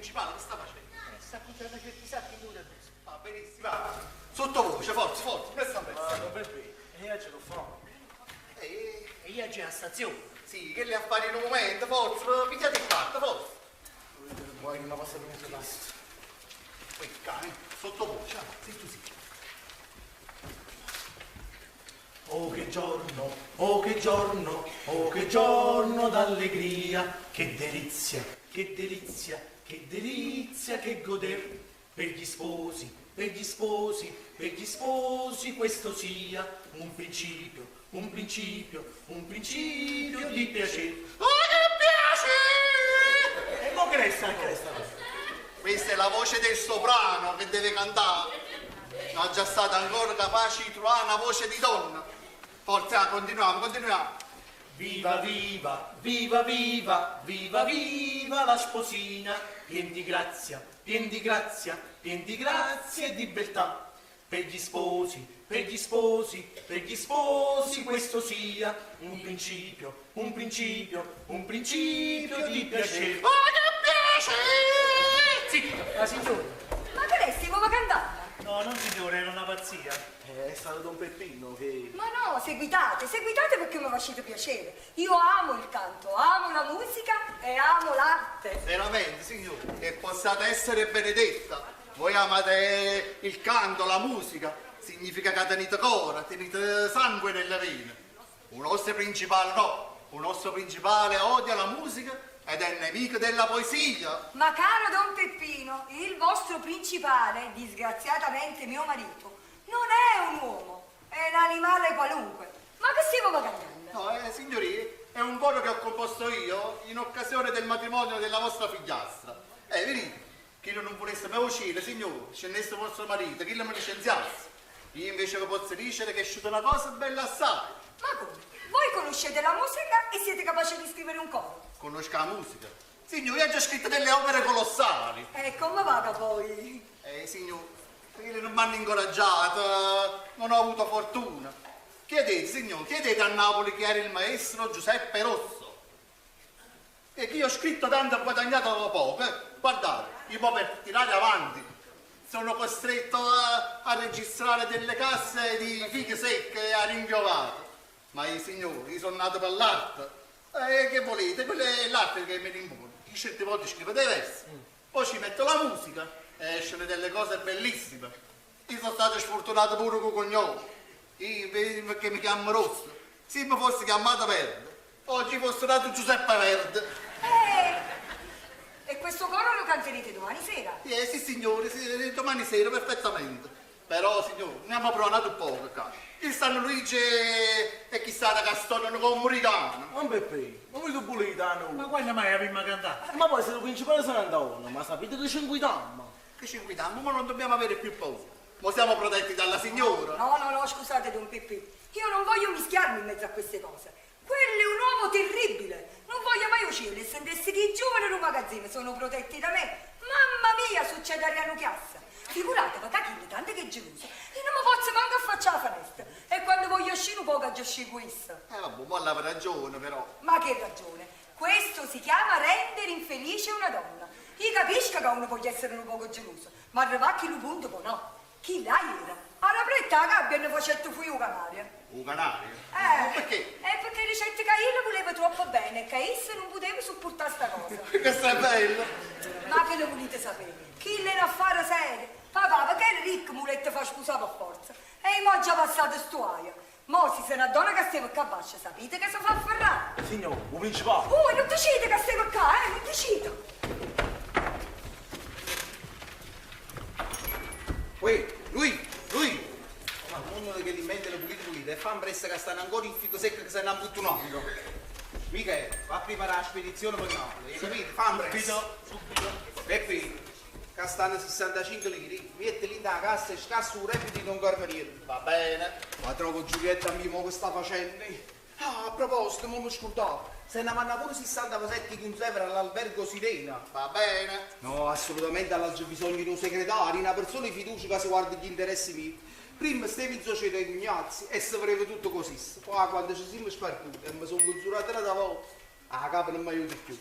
principale che sta facendo? Sta accunciando certi sacchi in due Va benissimo, va. Sottovoce, forza, forza, presto presto. Ma don Peppe, e io ce l'ho fatta. E io oggi alla stazione. Sì, che le affari in un momento, forza, pigliate il carta, forza. Vuoi che mi passa per mezzo tasto? Poi cane, sottovoce, ah, zitto zitto. Oh che giorno, oh che giorno, oh che giorno d'allegria, che delizia, che delizia, che delizia che goder per gli sposi, per gli sposi, per gli sposi questo sia un principio, un principio, un principio di piacere. Oh che piace! E mo che resta, che resta? Questa è la voce del soprano che deve cantare. Non è già stata ancora capace di trovare una voce di donna. Forza, continuiamo, continuiamo. Viva viva, viva viva, viva viva la sposina, pien di grazia, pien di grazia, pien di grazia e di beltà. Per gli sposi, per gli sposi, per gli sposi questo sia un principio, un principio, un principio di piacere. Oh che piace! Zitto! La signora. Ma che resti, come cantare? No, non signore, era una pazzia. È stato Don Peppino che... Ma no, seguitate, seguitate perché mi facete piacere. Io amo il canto, amo la musica e amo l'arte. Veramente, signore, che possiate essere benedetta. Voi amate il canto, la musica. Significa che tenete cuore, tenete sangue nelle vene. Un nostro principale no, un nostro principale odia la musica ed è nemico della poesia. Ma caro Don Peppino, il vostro principale, disgraziatamente mio marito, non è un uomo, è un animale qualunque. Ma che stiamo cantando? No, signori, è un coro che ho composto io in occasione del matrimonio della vostra figliastra. Venite, chi non volesse mai uscire, signore, scendesse vostro marito, chi non mi licenziasse. Io invece vi posso dire che è uscita una cosa bella assai. Ma come? Voi conoscete la musica e siete capaci di scrivere un coro? Conosco la musica. Signore, io ho già scritto delle opere colossali. E come va poi? Signore, quelli non mi hanno incoraggiato, non ho avuto fortuna. Chiedete, signore, chiedete a Napoli chi era il maestro Giuseppe Rosso. E che io ho scritto tanto e ho guadagnato poco. Guardate, io mo per tirare avanti sono costretto a registrare delle casse di fiche secche e a rinviolate. Ma io, signore, io sono nato per l'arte. Che volete? Quella è l'arte che mi rimpone. Io certe volte scrivo dei versi, poi ci metto la musica e escono delle cose bellissime. Io sono stato sfortunato pure con cognome. Io perché mi chiamo Rosso. Se mi fossi chiamato Verde, oggi fosse nato Giuseppe Verde. E questo coro lo canterete domani sera? Sì, signore, sì, domani sera perfettamente. Però, signore, ne abbiamo provato un poco qua. Chi stanno Luigi e chi sta da Castone con Muricano. Ma Peppe, ma voi tu bulitano? Ma quando mai abbiamo cantato? Ma poi se il principale sono andato, ma sapete che ci inguitammo? Che ci inguitammo? Ma non dobbiamo avere più paura. Ma siamo protetti dalla signora. No, no, no, scusate, Don Peppe. Io non voglio mischiarmi in mezzo a queste cose. Quello è un uomo terribile. Non voglio mai uscire e sentirsi che i giovani del magazzino sono protetti da me. Mamma mia, succede a Rianuchiassa. Figuratevi, che tanto che è geloso. Io non mi posso manco affacciare alla finestra. E quando voglio uscire un po' che già questo. Vabbè, ma l'aveva ragione però. Ma che ragione? Questo si chiama rendere infelice una donna. Io capisco che uno può essere un poco geloso, ma arrivare a chi lo punto poi no. Chi là era? Alla pretta la gabbia ne facette fuori un canario. Un canario? Ma perché? Perché ricette che io la volevo troppo bene e che essa non poteva sopportare sta cosa. Questo è bello! Ma che lo volete sapere? Chi le un affare serio? Papà, perché era ricco, mulette fa sposare per forza. E mo' già passato sto aia. Mo' si se ne addona che stiamo qua basso, sapete che si fa afferrare? Signore, un principale. Oh, non dicete che stiamo qua, non dicete. Uè, lui, lui! Ma uno che li mette le pulite pulite e fa un presto che stanno ancora in fico secco che se ne hanno buttunato. Mica è, va a preparare la spedizione per Napoli, hai capito? Fa un presto. Subito, subito. Peppi, che stanno 65 lire, mettili in da cassa e scassa un reddito di un carmeniere. Va bene. Ma trovo Giulietta mia, mo che sta facendo? Ah, a proposito, mo mi scordavo. Se ne vanno pure 67 conserve all'albergo Sirena. Va bene. No, assolutamente c'è bisogno di un segretario, una persona di fiducia che si guarda gli interessi miei. Prima stevi in società con Ignazio e si faceva tutto così. Poi quando ci siamo spartuti e mi sono consurata una volta, la capa non mi aiuta più.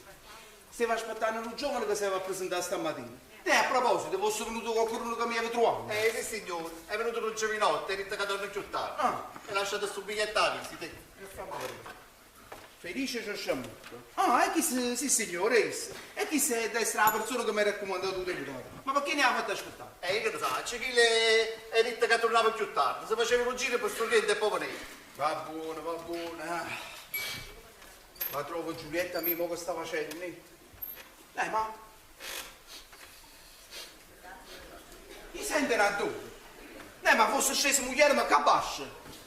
Steva aspettanno nu giovane che s'eva presentà stammatina. Eh, a proposito, fosse venuto qualcuno che mi aveva trovato? Eh, sì signore, è venuto un giovinotto, ha detto che torna più tardi. Ah. E lasciate sto biglietto a visita. E fammi vedere. Felice Ciosciamutto. Ah, e chi si, sì signore, è E chi sei destra la persona che mi ha raccomandato tu deputato? Ma perché ne ha fatto aspettare? E io che ne so, c'è chi le è detto che tornava più tardi, si faceva un giro per sto cliente e poi veniva. Va buono, va buono. La trovo Giulietta mia, mo che sta facendo? Ma... Mi sente raddove? Ma fosse scesa moglie, ma che?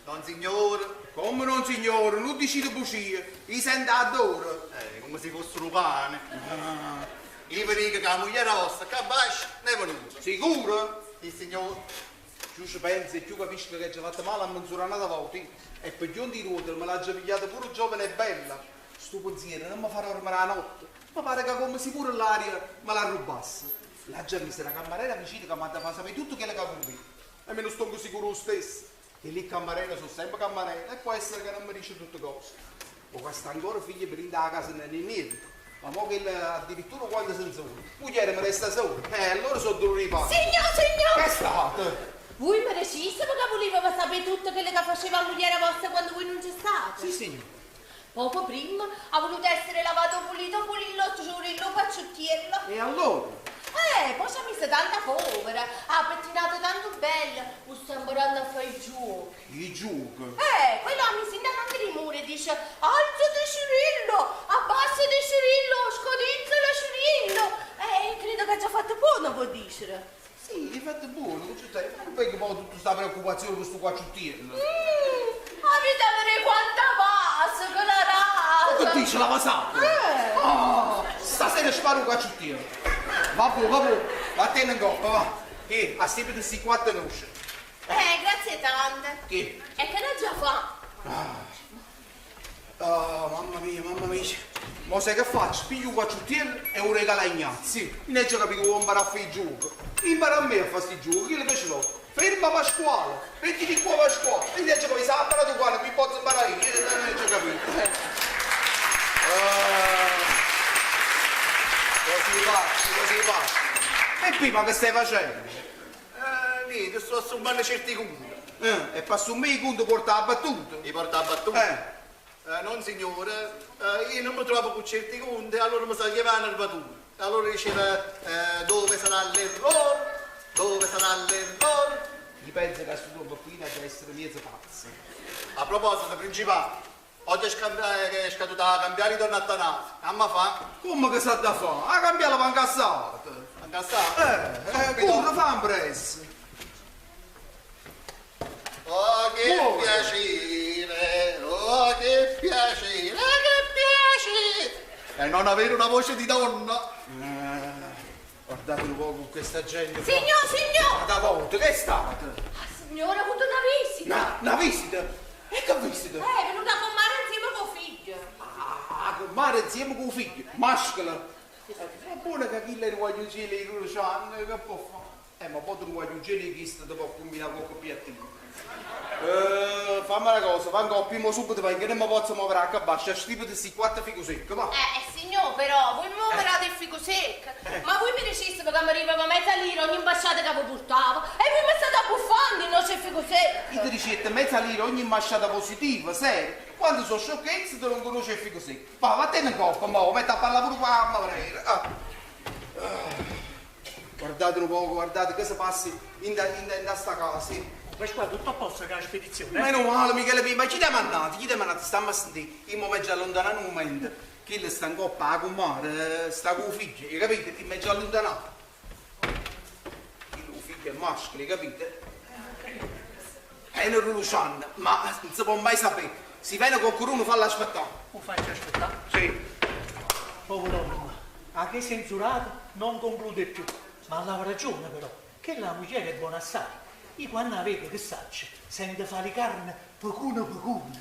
Non signore. Come non signore, non dici bugie, mi sente addore. Come se fosse un pane. Io vi dico che la moglie vostra, che bascia, ne è venuta. Sicuro? Sì, signore. Più ci pensi e più capisco che ci ha fatto male a mezz'ora una volta. E per giunta di ruote me l'ha già pigliata pure giovane e bella. Sto pensiero non mi farà dormire la notte. Ma pare che come si pure l'aria me la rubasse. L'ha già vista la cammarera vicina che mi ha da far sapere tutto quello che ha voluto. E me ne sto sicuro lo stesso. Che lì cammarera sono sempre cammarera e può essere che non mi dice tutte cose. O che sta ancora figlio per andare a casa non è niente. Ma mo che addirittura quando si sola, moglie mi resta sola. Allora sono dolori i panni. Signor, signor! Che è stato? Voi mi diceste che voleva sapere tutto quello che faceva la moglie vostra quando voi non c'è state? Sì, signor. Poco prima ha voluto essere lavato pulito, pulillo, giurillo, pacciottiello. E allora? Poi ci ha messo tanta povera, ha pettinato tanto bella, sta imparando a fare i giochi. I giochi? Quello ha messo in davanti di muro e dice alzati Cirillo, abbassati Cirillo, scodizzala Cirillo. Credo che ha già fatto buono, vuol dire. Sì, hai fatto buono, ma non perché poi tutta questa preoccupazione per questo quacciottiello. Avete a vedere quanta vasa che la rasa! Ma che dice la vasata? Oh, stasera sparo un quacciottiello. Va buono, vattene in coppa, va. Che, a sempre di questi quattro noci. Grazie tante. Che? E che ne già fa? Oh, mamma mia, mamma mia. Ma sai che faccio? Piglio un quacciottiello e un regalo a Ignazio. Non è già capito come imparare a fare i giochi. Impara a me a fare questi giochi, che ce l'ho. Ferma Pasquale, mettiti qua Pasquale. E già capito, se ha imparato qua, mi posso imparare io. Non è già capito. Così faccio, così faccio. E prima che stai facendo? Niente, sto assumendo certi conti. E passo me i conti porta la battuta? Mi porta la battuta? Non signore, io non mi trovo con certi conti, allora mi sa chiamare la battuta. Allora diceva dove sarà l'errore, dove sarà l'errore. Gli pensa che sto bambino deve essere mezzo pazzo. A proposito, principale, oggi è scaduta la cambiare di donna Attanasio. Amma fa? Come che sa da fare? A cambiare la pancassata. Pancassata? Corre, fa un presto. Oh che piacere, oh che piacere, che piacere! E non avere una voce di donna. Guardate un po' con questa gente. Signor, signor! Ma da volta, che è stato? Ah, signora, ho avuto una visita. Una visita? E che visita? È venuta con mare insieme con figlio. Ah, con mare insieme con figlio. Mascola. È buono che chi le guagliuncelle i loro c'hanno, che può fare? Ma poi tu guagliuncelle chi sta ti può combinare qualche piattino. Fammi una cosa, fa un coppio subito perché non mi posso muovere a cabascia, stipo di questi quattro fico secco, va. Signor, però, voi mi muoverate il fico secco. Ma voi mi diceste che mi arrivava mezza lira ogni imbasciata che vi portavo e voi mi state abbuffando non c'è fico secco. Io ti dicevo mezza lira ogni imbasciata positiva, serio. Quando sono sciocchezze te non conosci il fico secco. Va, vattene in coppa, mo, metti a parlare pure qua a mavrera. Ah. Guardate un poco, guardate che si passa in da sta casa, sì. Pasquale, tutto a posto con la spedizione? Meno male, Michele, ma chi ti ha mandato? Chi ti ha mandato? Stiamo a sentire. Io mi metto allontanato un momento. Che sta in coppa a comare, sta con il figlio, hai capito? Ti metto allontanato. Il figlio è maschio, hai capito? È un Luciano, ma non si può mai sapere. Se viene qualcuno, falla aspettare. Lo faccio aspettare? Sì. Povero uomo, a che censurato non conclude più. Ma aveva ragione però, che la moglie è buona assai. Io quando la vedo che saccio, sento fare carne pecuna pecuna.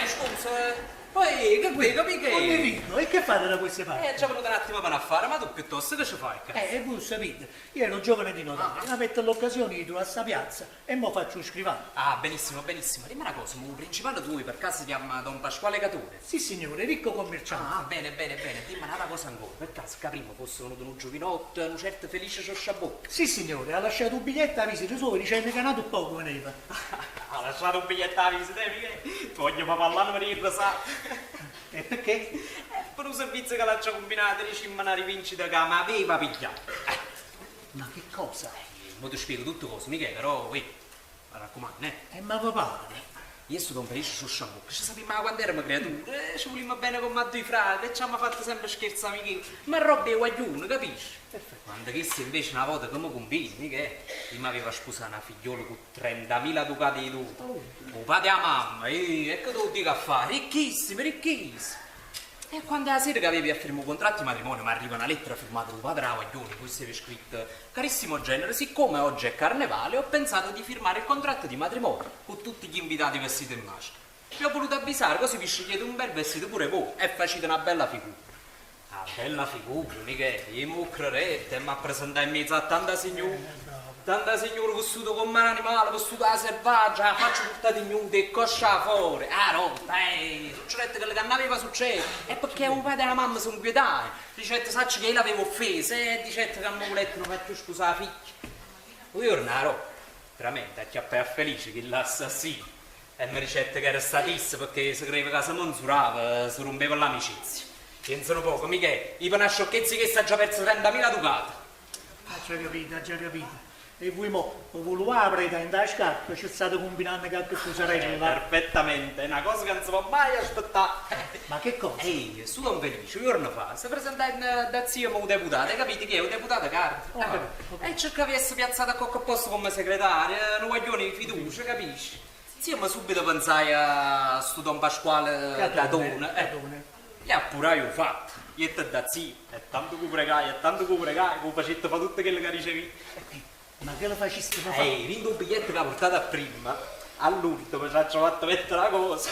Scusa, Uè, che vuoi, capì che? Don Vito, e che fate da queste parti? Eh, già venuto un attimo per affare, ma tu piuttosto che ci fai qua? Eh, voi sapete, io ero giovane di notaio, avete l'occasione di trovare sta piazza e mo faccio un scrivano. Ah, benissimo, benissimo. Dimmi una cosa, ma il principale tu per caso si chiama Don Pasquale Catone? Sì, signore, ricco commerciante. Ah, bene, bene, bene. Dimmi un'altra cosa ancora. Per caso che prima fosse venuto un giovinotto, un certo Felice Ciosciabocca. Sì, signore, ha lasciato un biglietto a visita sua dicendo che nato poco veniva. Ha lasciato un biglietto a visita, eh, mica? Ti voglio papà per il sa. E perché? Eh, per un servizio che l'ha già combinato, dici una rivincita che mi aveva pigliato. Ma che cosa? Eh, mo ti spiego tutto cosa, mica, però, uè, mi raccomando, eh. Eh, ma papà, Io sto Don Felice Ciosciabocca, ci sapevamo quando eravamo creature, eh, ci volevamo bene come a due frati, e ci hanno fatto sempre scherzare, mica. Ma roba è guaglione, capisci? Perfetto. Quando chissà invece una volta come combini, mica è? Io mi aveva sposato una figliola con 30.000 ducati di dote. O padre e la mamma, eh, e che tu dico a fare? Ricchissimo, ricchissimo. E quando la sera che avevi a firmare un contratto di matrimonio, mi arriva una lettera firmata dal padre della guaglione, in cui si aveva scritto Carissimo genere, siccome oggi è carnevale, ho pensato di firmare il contratto di matrimonio con tutti gli invitati vestiti in maschera. Vi ho voluto avvisare, così vi scegliete un bel vestito pure voi e facete una bella figura. Ah, bella figura, mica è. Io mi credete e mi presentai in mezzo a tanta signora. Tanta signora vestita come un animale, vestita selvaggia, la faccia tutta ignuda e coscia fuori. Ah, rotta, eh, succedette quello che non aveva successo. E perché un padre e la mamma sono inquietati. Dicette, saccio che io l'avevo offesa e dicette che mi volete non faccio scusare la figlia. Un giorno, la rotta, veramente, acchiappai a Felice che l'assassino. E mi dicette che era statista perché si credeva che se mensurava, si rompeva l'amicizia. Pensano poco, mica è. Io per una sciocchezza che sta già perso 30.000 ducati. Ha già capito, ha già capito. E voi mo, lo aprite in da scarpa, ci state combinando qualche cosarella, va? Perfettamente, è una cosa che non si può mai aspettare. Ma che cosa? Ehi, su Don Felice, un giorno fa, si presentò in, eh, da zio un deputato, hai capito chi è? Un deputato Cardi. Ho capito, ho capito. E cercava di essere piazzato a qualche posto come segretario, eh, un guaglione di fiducia, capisci? Zio, ma subito pensai a sto Don Pasquale Catone. Eh. Catone. E appure io fatto. Io te da zio, e tanto che pregai, e tanto che pregai, che facete fa tutto quello che ricevi. Ma che lo faceste papà? Ehi, vinto un biglietto che ha portato a prima, all'ultimo ci ha fatto mettere la cosa.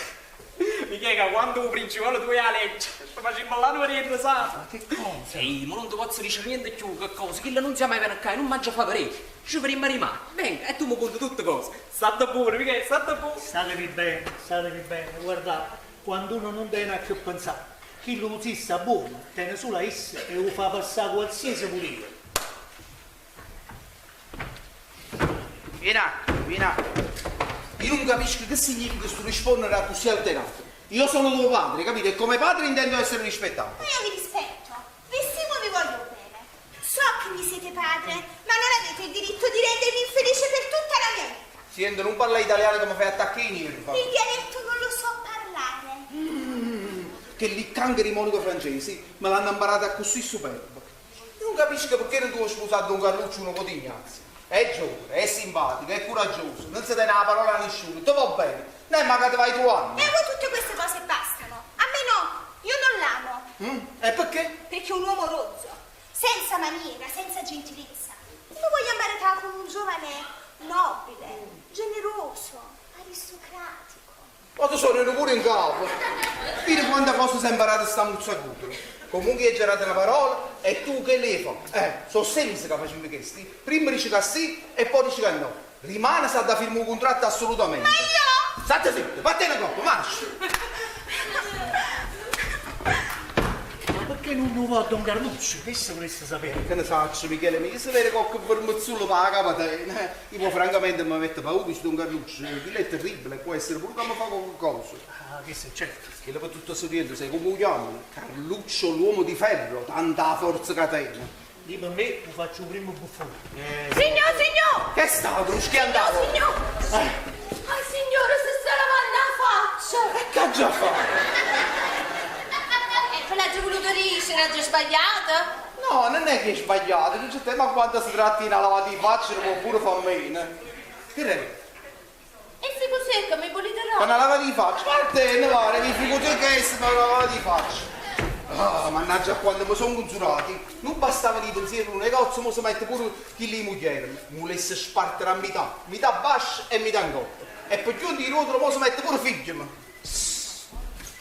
Mi chiede quando il principale tu hai la legge, sto facendo l'anno per il sa. Ma che cosa? Ehi, ma non ti posso dire niente più, che cosa, che non siamo mai venuti qua, non mangia fa parecchio. Ci faremo rimane. Venga, e tu mi conti tutte cose. State pure, mica, state pure. Statevi bene, statevi bene, guardate, quando uno non tiene a che pensare, chi lo usa buono, tiene solo a essa e lo fa passare qualsiasi pulire. Vieni, vieni. Io non capisco che significa questo rispondere a così alterato. Io sono tuo padre, capito? E come padre intendo essere rispettato. Ma io vi rispetto, vi stimo e vi voglio bene. So che mi siete padre, ma non avete il diritto di rendermi infelice per tutta la mia vita. Senti, non parla italiano come fai attacchini, per favore. Il dialetto non lo so parlare. Che lì cancheri monaco francesi me l'hanno imparata così superbo. Io non capisco perché non tu hai sposato Don Carluccio uno Cotignazzi. È giovane, è simpatico, è coraggioso, non si tiene la parola a nessuno, ti va bene. Ne ma che ti vai trovando. E a voi tutte queste cose bastano. A me no, io non l'amo. Mm? E perché? Perché è un uomo rozzo, senza maniera, senza gentilezza. Io voglio maritare con un giovane nobile, generoso, aristocratico. Ma tu sono pure in capo. Vedi quanta cosa si è imparata sta muzzacutola. Comunque hai girato una parola e tu che le fai? Eh, sono sei mesi che facciamo questi. Prima dici che sì e poi dici che no. Rimane sa da firmare un contratto assolutamente. Ma io? State zitto, vattene a coppa, marcia. Ma perché non lo va a Don Carluccio? Questo vorresti sapere. Che ne faccio, Michele? Mi si vede qualche vermozzullo per la capa te. Eh, Io poi, francamente mi metto paura su Don Carluccio. Quello è terribile, può essere pure che mi fa qualcosa. Ah, questo è certo. Che per tutto sto dietro, sai come lo chiamano? Carluccio l'uomo di ferro, tanta forza che tiene. Lì per me lo faccio il primo buffone. Eh, Signor, signor! Che è stato? Non schiantato? Signor! Ah, signore, si sta lavando la faccia! Che che ha già fatto? Eh, l'ha già voluto dire, l'ha già sbagliata? No, non è che è sbagliato, non c'è tema quando si tratta di una lavata di faccia, non può pure far meno. Che è? E fico secco, mi volete Con una lavata di faccia? Vattene, va, mi figo te che è una lavata di faccia. Ah, mannaggia quando mi sono consurati, non bastava di pensiero un negozio, ma si mette pure chi li moglie. Mi volesse spartere a metà, metà bascia e metà in coppa. E per giunta di rotolo, mo si mette pure figlio.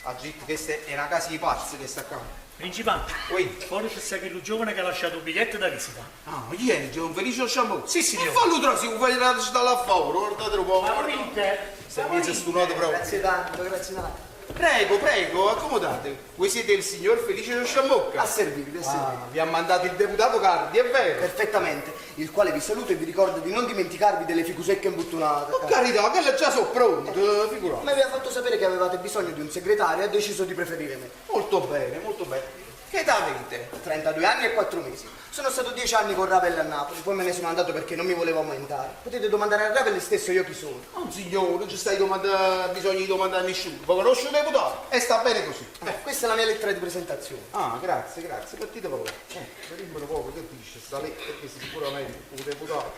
Aggio ditto chesta è na casa 'e pazze chesta ccà. Principà, Uè. fore ce sta chillu giovane che ha lasciato 'o biglietto da visita. Ah, ma chi è? Don Felice 'o Sciammò? Sì, signore. E fallo trasì, 'o fai sta là fora, guardate un po'. Favorite. Si è mezzo stunato proprio. Grazie tanto, grazie tanto. Prego, prego, accomodate. Voi siete il signor Felice Sciammocca? A servirvi, a servirvi. Ah, vi ha mandato il deputato Cardi, è vero? Perfettamente, il quale vi saluta e vi ricorda di non dimenticarvi delle ficusecche imbuttunate. Per carità, quelle già sono pronte, figurate. Mi aveva fatto sapere che avevate bisogno di un segretario e ha deciso di preferire me. Molto bene, molto bene. Che età avete? 32 anni e 4 mesi. Sono stato 10 anni con Ravel a Napoli, poi me ne sono andato perché non mi volevo aumentare. Potete domandare a Ravel stesso io chi sono. Non signore, non ci stai domandando, bisogno di domandare a nessuno. Voi conosce un deputato e sta bene così. Questa è la mia lettera di presentazione. Ah, grazie, grazie. Partite proprio. Vediamo un poco che dice sta lettera, che sicuramente un deputato.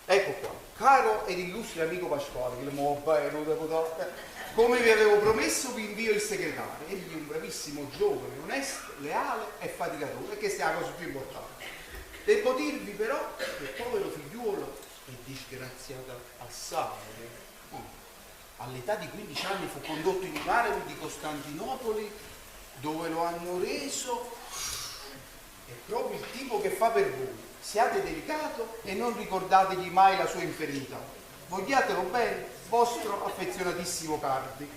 Ecco qua. Caro ed illustre amico Pasquale, che le muovo bene, un deputato. Come vi avevo promesso vi invio il segretario. Egli è un bravissimo giovane, onesto, leale e faticatore, e questa è la cosa più importante. Devo dirvi però che il povero figliuolo è disgraziato assai. Oh. All'età di 15 anni fu condotto in un harem di Costantinopoli dove lo hanno reso è proprio il tipo che fa per voi. Siate delicato e non ricordategli mai la sua infermità. Vogliatelo bene, vostro affezionatissimo Cardi.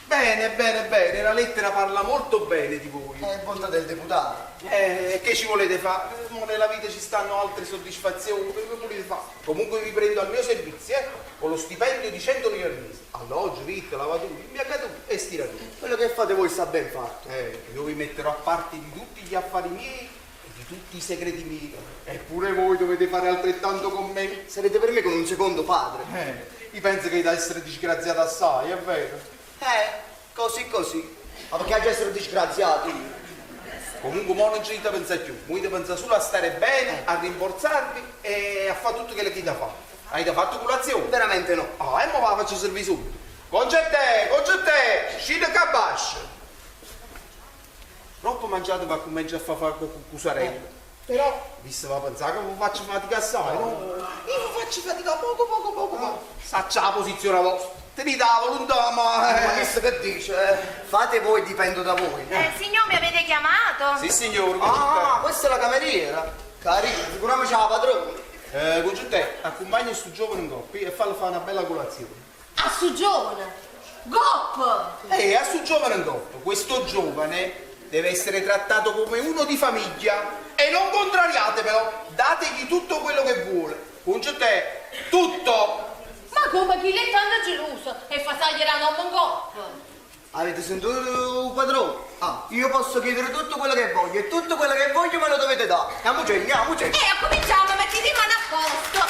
Bene, bene, bene, la lettera parla molto bene di voi. È bontà del deputato. Che ci volete fare? Mo nella vita ci stanno altre soddisfazioni, che volete fare? Comunque vi prendo al mio servizio, con lo stipendio di 100 lire al mese. Alloggio, vitto, lavatura, imbiancatura e stiratura. Quello che fate voi sta ben fatto. Io vi metterò a parte di tutti gli affari miei e di tutti i segreti miei. Eppure voi dovete fare altrettanto con me. Sarete per me come un secondo padre. Io penso che da essere disgraziato assai, è vero? Così così. Ma perché a essere disgraziato io? Comunque mo non ci dite pensare più, mo dite pensare solo a stare bene, a rimborsarvi e a fare tutto quello che da fare. Avete fatto colazione? Veramente no. Ah, e mo va, faccio servire subito. Concette, concette, scende cabash. Troppo mangiato va comincia a fare cusarello. Però, visto va a pensare che vi faccio fatica assai, no? Io vi faccio fatica poco, poco, poco, poco. Saccia la posizione vostra. Tenete la volontà, ma... Ma questo che dice? Fate voi, dipendo da voi. Signor, mi avete chiamato? Sì, signore. Ah, questa è la cameriera. Carina, figuriamoci la padrona. Concette, accompagna sto giovane in coppi e fallo fare una bella colazione. A su giovane? Gop! A su giovane in coppa. Questo giovane deve essere trattato come uno di famiglia. E non contrariatemelo, dategli tutto quello che vuole. Concette, tutto! Ma come chi l'è tanto geloso e fa tagliare la nonna in coppa? Avete sentito il padrone? Ah, io posso chiedere tutto quello che voglio e tutto quello che voglio me lo dovete dare. Andiamoci, andiamoci. E cominciamo, mettiti in mano a posto.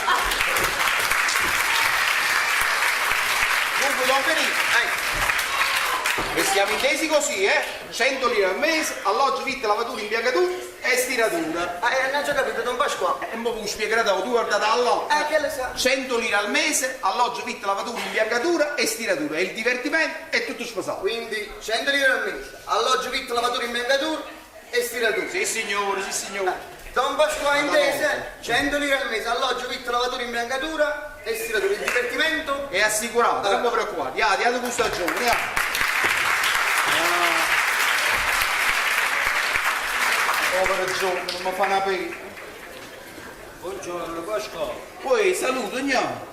Dunque, Don Felice, e siamo intesi così, eh? 100 lire al mese, alloggio, vitto, lavatura, imbiancatura e stiratura. Non ho già capito, Don Pasquale. E mo vi spiegherò, tu guardate alloggio. Che le sa? 100 lire al mese, alloggio, vitto, lavatura, imbiancatura e stiratura. E il divertimento è tutto sposato. Quindi 100 lire al mese, alloggio, vitto, lavatura, imbiancatura e stiratura. Sì signore, sì signore. Don Pasquale intese, 100 lire al mese, alloggio, vitto, lavatura, imbiancatura e stiratura. Il divertimento è assicurato, non mi preoccupate. Ya, diate questa giovane, ya. Povero giovane, non mi fa una pena. Buongiorno Pasquale. Poi saluto, andiamo.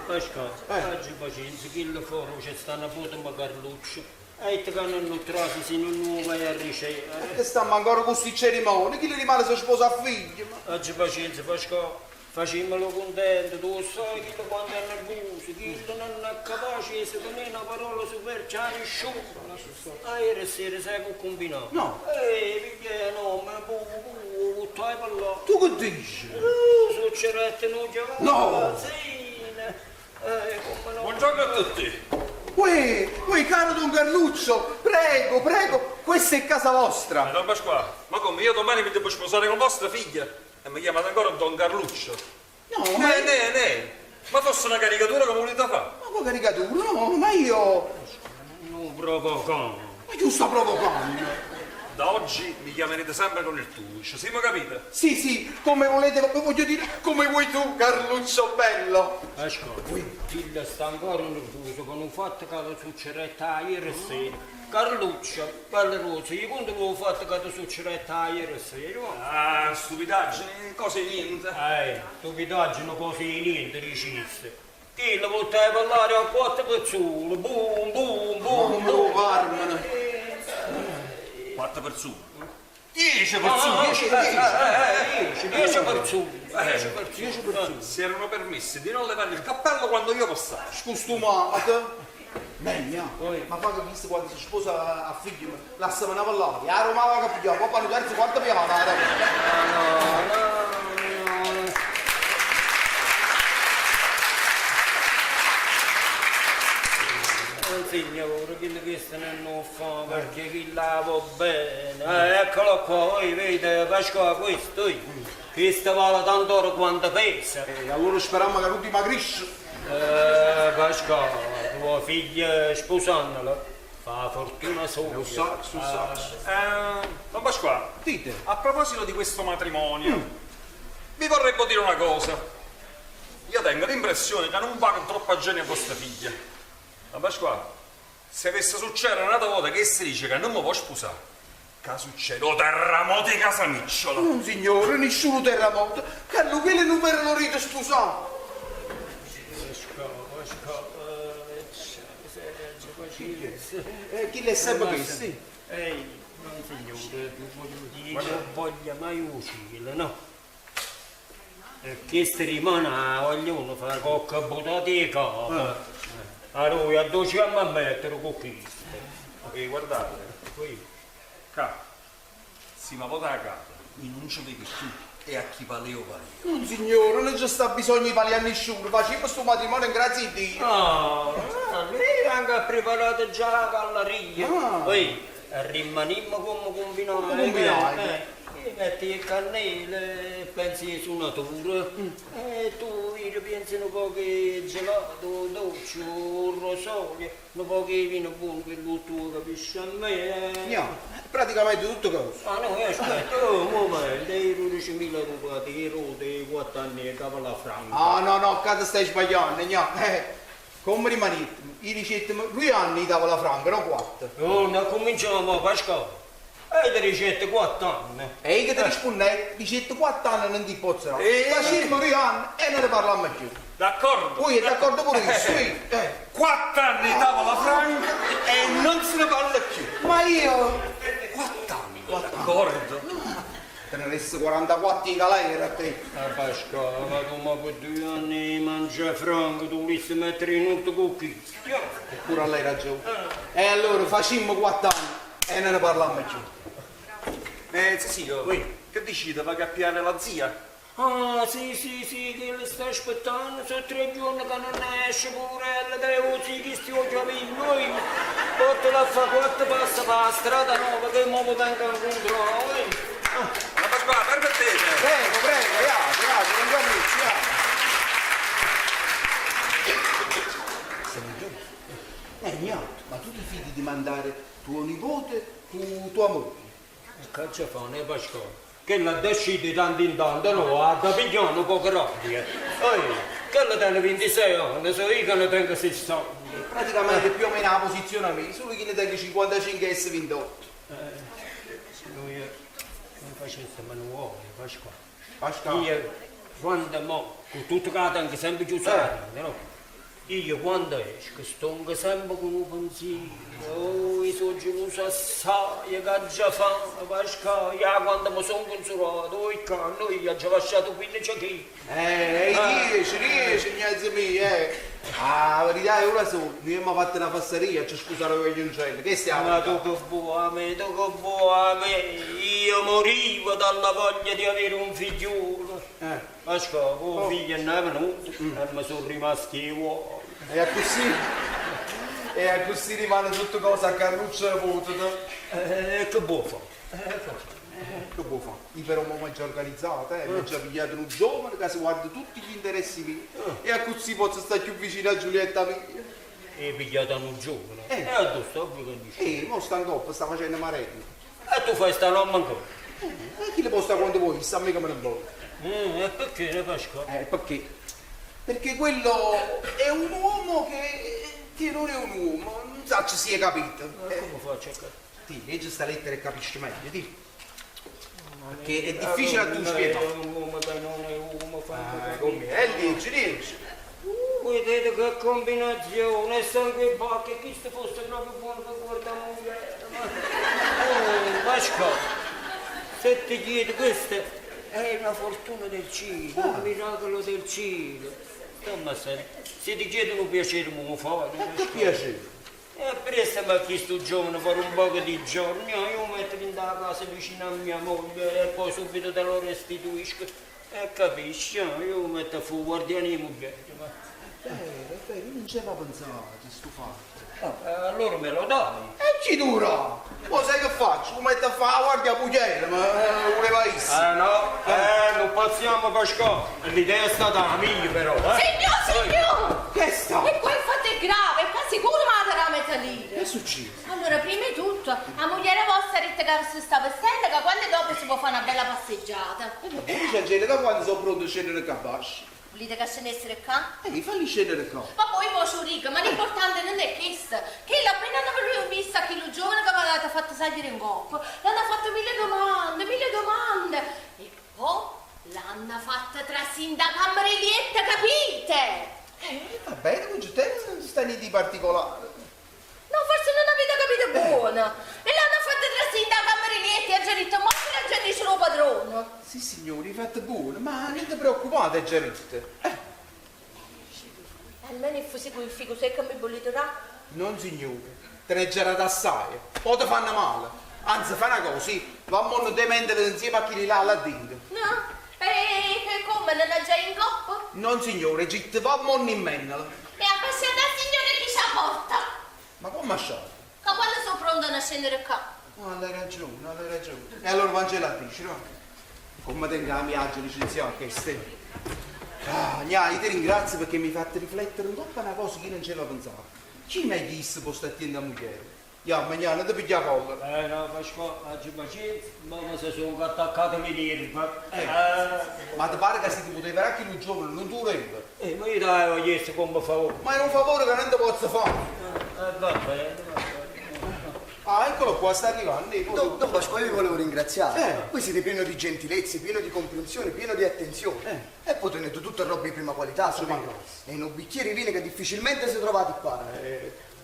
Pasquale, oggi pazienza, chi lo fa, c'è sta una puta ma Carluccio. E te che non trovi se non vai a ricevere. E stiamo ancora con questi cerimonie, chi le rimane se sposa a figlio? Oggi pazienza Pasquale, facciamolo contento, tu sai che quando è nervoso, chi non è capace, se non è una parola super c'ha nessuno. Ah, ieri sera sai che ho combinato? No. Ehi, piglia no, ma bu, bu, buttai per là. Tu che dici? Succedette non chiamavo. No. Sì. Come no. Buongiorno a tutti. Uè, uè, caro Don Carluccio, prego, prego, questa è casa vostra. Don Pasquale, ma come io domani mi devo sposare con vostra figlia? E mi chiamate ancora Don Carluccio? No, ma... Ne, ne, ne. Ma fosse una caricatura come volete fare? Ma come caricatura? No, ma io... Non provocando. Ma io sto provocando. Da oggi mi chiamerete sempre con il tu, ci siamo capite? Sì, sì, come volete, voglio dire, come vuoi tu, Carluccio bello. Ascolta, Gilda sta ancora nervoso con un fatto che le succedette ieri sera. Carluccio, bella rosa, io quando l'avevo fatto che ti succedette ieri sera? Ah, stupidaggini, cose di niente. Eh, stupidaggini, cose di niente, diciste. Chi la volta parlare a quattro pezzole, boom, boom, boom, boom. Carmen. Quattro persone. 10 persone! 10, 10, 10 persone! 10 persone! Si erano permessi di non levare il cappello quando io passavo. Scostumato! Megna, ma fa che visto quando si sposa a figlio, lasciamo una parlare. A Roma va che pigliamo, poi fanno terzo, quarto piano. No, no, no. Oh, signore, quello che se ne non fa perché chi la va bene. Eccolo qua, voi vede, Pasqua, questo, eh. Questo vale tanto oro quanto pesa. E allora speriamo che non dimagrisce. Pasqua, tua figlia sposandola fa fortuna sola. Lo so, lo so. Don Pasquale, Dite. A proposito di questo matrimonio, vi vorrei dire una cosa. Io tengo l'impressione che non va con troppa genio a vostra figlia. Don Pasquale, se avesse succedere un'altra volta che si dice che non mi può sposare, che succede? O terremoto di Casamicciola. Non signore, nessuno terremoto. Carlo, quello non per lo rito sposato. Chi le sempre questo? Sì. Ehi, non signore, voglio dire, non voglio mai uscire, no? E che si rimane a vogliono fare cocca buttata di capo. Allora, a dove ci andiamo a mettere con questo? E guardate, qui, qua, si ma vota a capo, io non ci vedo più, e a chi paleo paleo. Non signore, non c'è sta bisogno di paliare nessuno, facciamo questo matrimonio in grazie a Dio. Ah, lei anche ha preparato già la galleria. Ah. Poi rimanimmo come combinare. Come combinare. Metti il cannelle, pensi su natura, e tu pensi un po' che gelato, dolce, rosolio, un po' che vino buono per tu capisci a me. No, praticamente tutto cosa. Ah no, aspetta, oh, un momento, i 12.000 ducati, i roti, i 4 anni, e capo la franca. Ah no, no, casa stai sbagliando, no. Come rimanete? I ricette, 2 anni dava la franca, non 4. Oh, non cominciamo, Pasquale. E ti ricette 4 anni. E io che ti risponde, ricette 4 anni non ti posso. Facciamo 2 anni e non ne parliamo più. D'accordo. Poi è d'accordo pure io, sì. 4 anni tavola franca e non se ne parla più. Ma io... 4 anni, d'accordo. Te ne resti 44 in galera a te. Ah, Pasquale, ma tu ma per 2 anni mangia franco, tu volessi mettere in un cookie. Eppure a lei ragione. E allora facciamo 4 anni e non ne parliamo più. Sì, io. Che dici, ti va a piare la zia? Ah, sì, sì, sì, che le sta aspettando, sono 3 giorni che non esce, poverella, te lo sì, che stiamo giocando noi. Portala a fare 4 passi per la strada nuova, che mo vengo a incontrare. Ah, ma Pasquale, permettete. Prego, prego, ja, grazie, non guardi, ja. Senti, niente, ma tu ti fidi di mandare tuo nipote con tua moglie? Che ci fa, ne Pasquale? Che la decide tanto in tanto, no, ha da pigliare un po' rabbia. Ehi, che la tiene 26 anni, se io che ne tengo 60. Praticamente più o meno la posizione a me, solo che ne tengo 55 e 28. Noi non facessimo nuovo, Pasquale. Pasquale. Io, quando mo, con tutto che la tengo sempre chiusa, no? Io quando esco sto sempre con un pensiero, oh, io sono geloso assai, che già fa, Pasquale, io quando mi sono consolato, oh, io ho già lasciato 15 chili. 10, 10, niente mio, Ah, la verità è una sola, noi abbiamo fatto una fasseria, ci scusate per gli uccelli, che stiamo? Ma tu che vuoi a me, tu che vuoi a me, io morivo dalla voglia di avere un figliolo. Pasquale, con figlio non è venuto, e mi sono rimasti uomini. E così, e così rimane tutto cosa a Carluccio e Puto. Che buon fa? Che buon fa? Io però mi ho già organizzato, mi ho già pigliato un giovane che si guarda tutti gli interessi miei. E così posso stare più vicino a Giulietta mia. E pigliato un giovane? E dove sto? Mo sta in coppa, sta facendo marello. E tu fai sta n'ommo ancora. E chillo po' sta quanto vuoi, sta a me che me ne 'mporta. E pecché, Pasquà? Pecché? Perché quello è un uomo che, che non è un uomo, non saccio si 'e capito. Ma come faccio a capì? Ti, leggi sta lettera e capisci meglio, ti. Perché è difficile a tu spiegare. È un uomo che non è uomo, fammi Ah, capire. come? Leggi, leggi. Vedete che combinazione, sangue e bacche, chi se fosse proprio buono per guardare moglie. Oh, Pasquale, se ti chiedo questa è una fortuna del cielo, un miracolo del cielo. Stammi a sentire, se ti chiedo un piacere, me lo fai. Che piacere? E prestami a questo giovane per un poco di giorni, io lo metto in casa vicino a mia moglie e poi subito te lo restituisco. E capisci, io lo metto a fuoco guardiano di moglie. Ma... È vero, è vero, io non ci avevo pensato a sto fatto. Ah, allora me lo dai? E ci dura! Poi sai che faccio? Lo metto a fare la guardia pugliese, ma voleva essere. Eh no, non passiamo Pasquale. L'idea è stata la mia però, eh. Signor, signor! Che sta? E qua il fatto è grave, qua sicuro mi darà mezza lira. Che è successo? Allora, prima di tutto, la moglie vostra ha detto che si sta vestendo, che quando è dopo si può fare una bella passeggiata. E va bene, dice Angelica, quando sono pronto a scendere qua basso. Volete che scendessero qua? Falli scendere qua. Ma poi poi ci dico, ma l'importante non è questo, che appena lui visto che il giovane che aveva fatto salire in coppa, l'hanno fatto mille domande, mille domande. E poi l'hanno fatta trasire da camerietta, capite? Va bene, con te non sta niente di particolare. No, forse non avete capito buona. E l'hanno fatta trasire da camerietta e ha già detto, ma la gente dice lo padrone. Sì, signori, fate buono, ma non ti preoccupate, Gerrit. Almeno fosse quel figo secco mi bolliterà. Non signore, te ne girate assai, poi ti fanno male. Anzi, fa una cosa, sì, va a mondo demente insieme a chi li là là dentro. No? E come, non è già in coppa? Non signore, Git, va a mondo in mennala. E a passare da signore chi ci porta. Ma come lasciate? Che quando sono pronta a scendere qua? No, hai ragione, hai ragione. E allora Vangela dice, no? Come tengo la mia licenziata che stai. Ah, gna, io ti ringrazio perché mi hai fatto riflettere un po' una cosa che io non ce la pensavo. Chi meglio is può stare attento a moglie? Ya, ma gna, non ti piglia collera. No, Pasquale, oggi pazienza, ma mi sono attaccato le nervi. Ma ti pare che se ti poteva anche un giovane non tu vorrebbe? Ma io ti avevo chiesto come favore. Ma è un favore che non ti posso fare. Va bene, va bene. Ah, eccolo qua, sta arrivando. Don Pasquale, io vi volevo ringraziare. Voi siete pieno di gentilezze, pieno di comprensione, pieno di attenzione. E poi tenete tutta roba di prima qualità, sapete? E in un bicchiere di vino che difficilmente si trovate qua.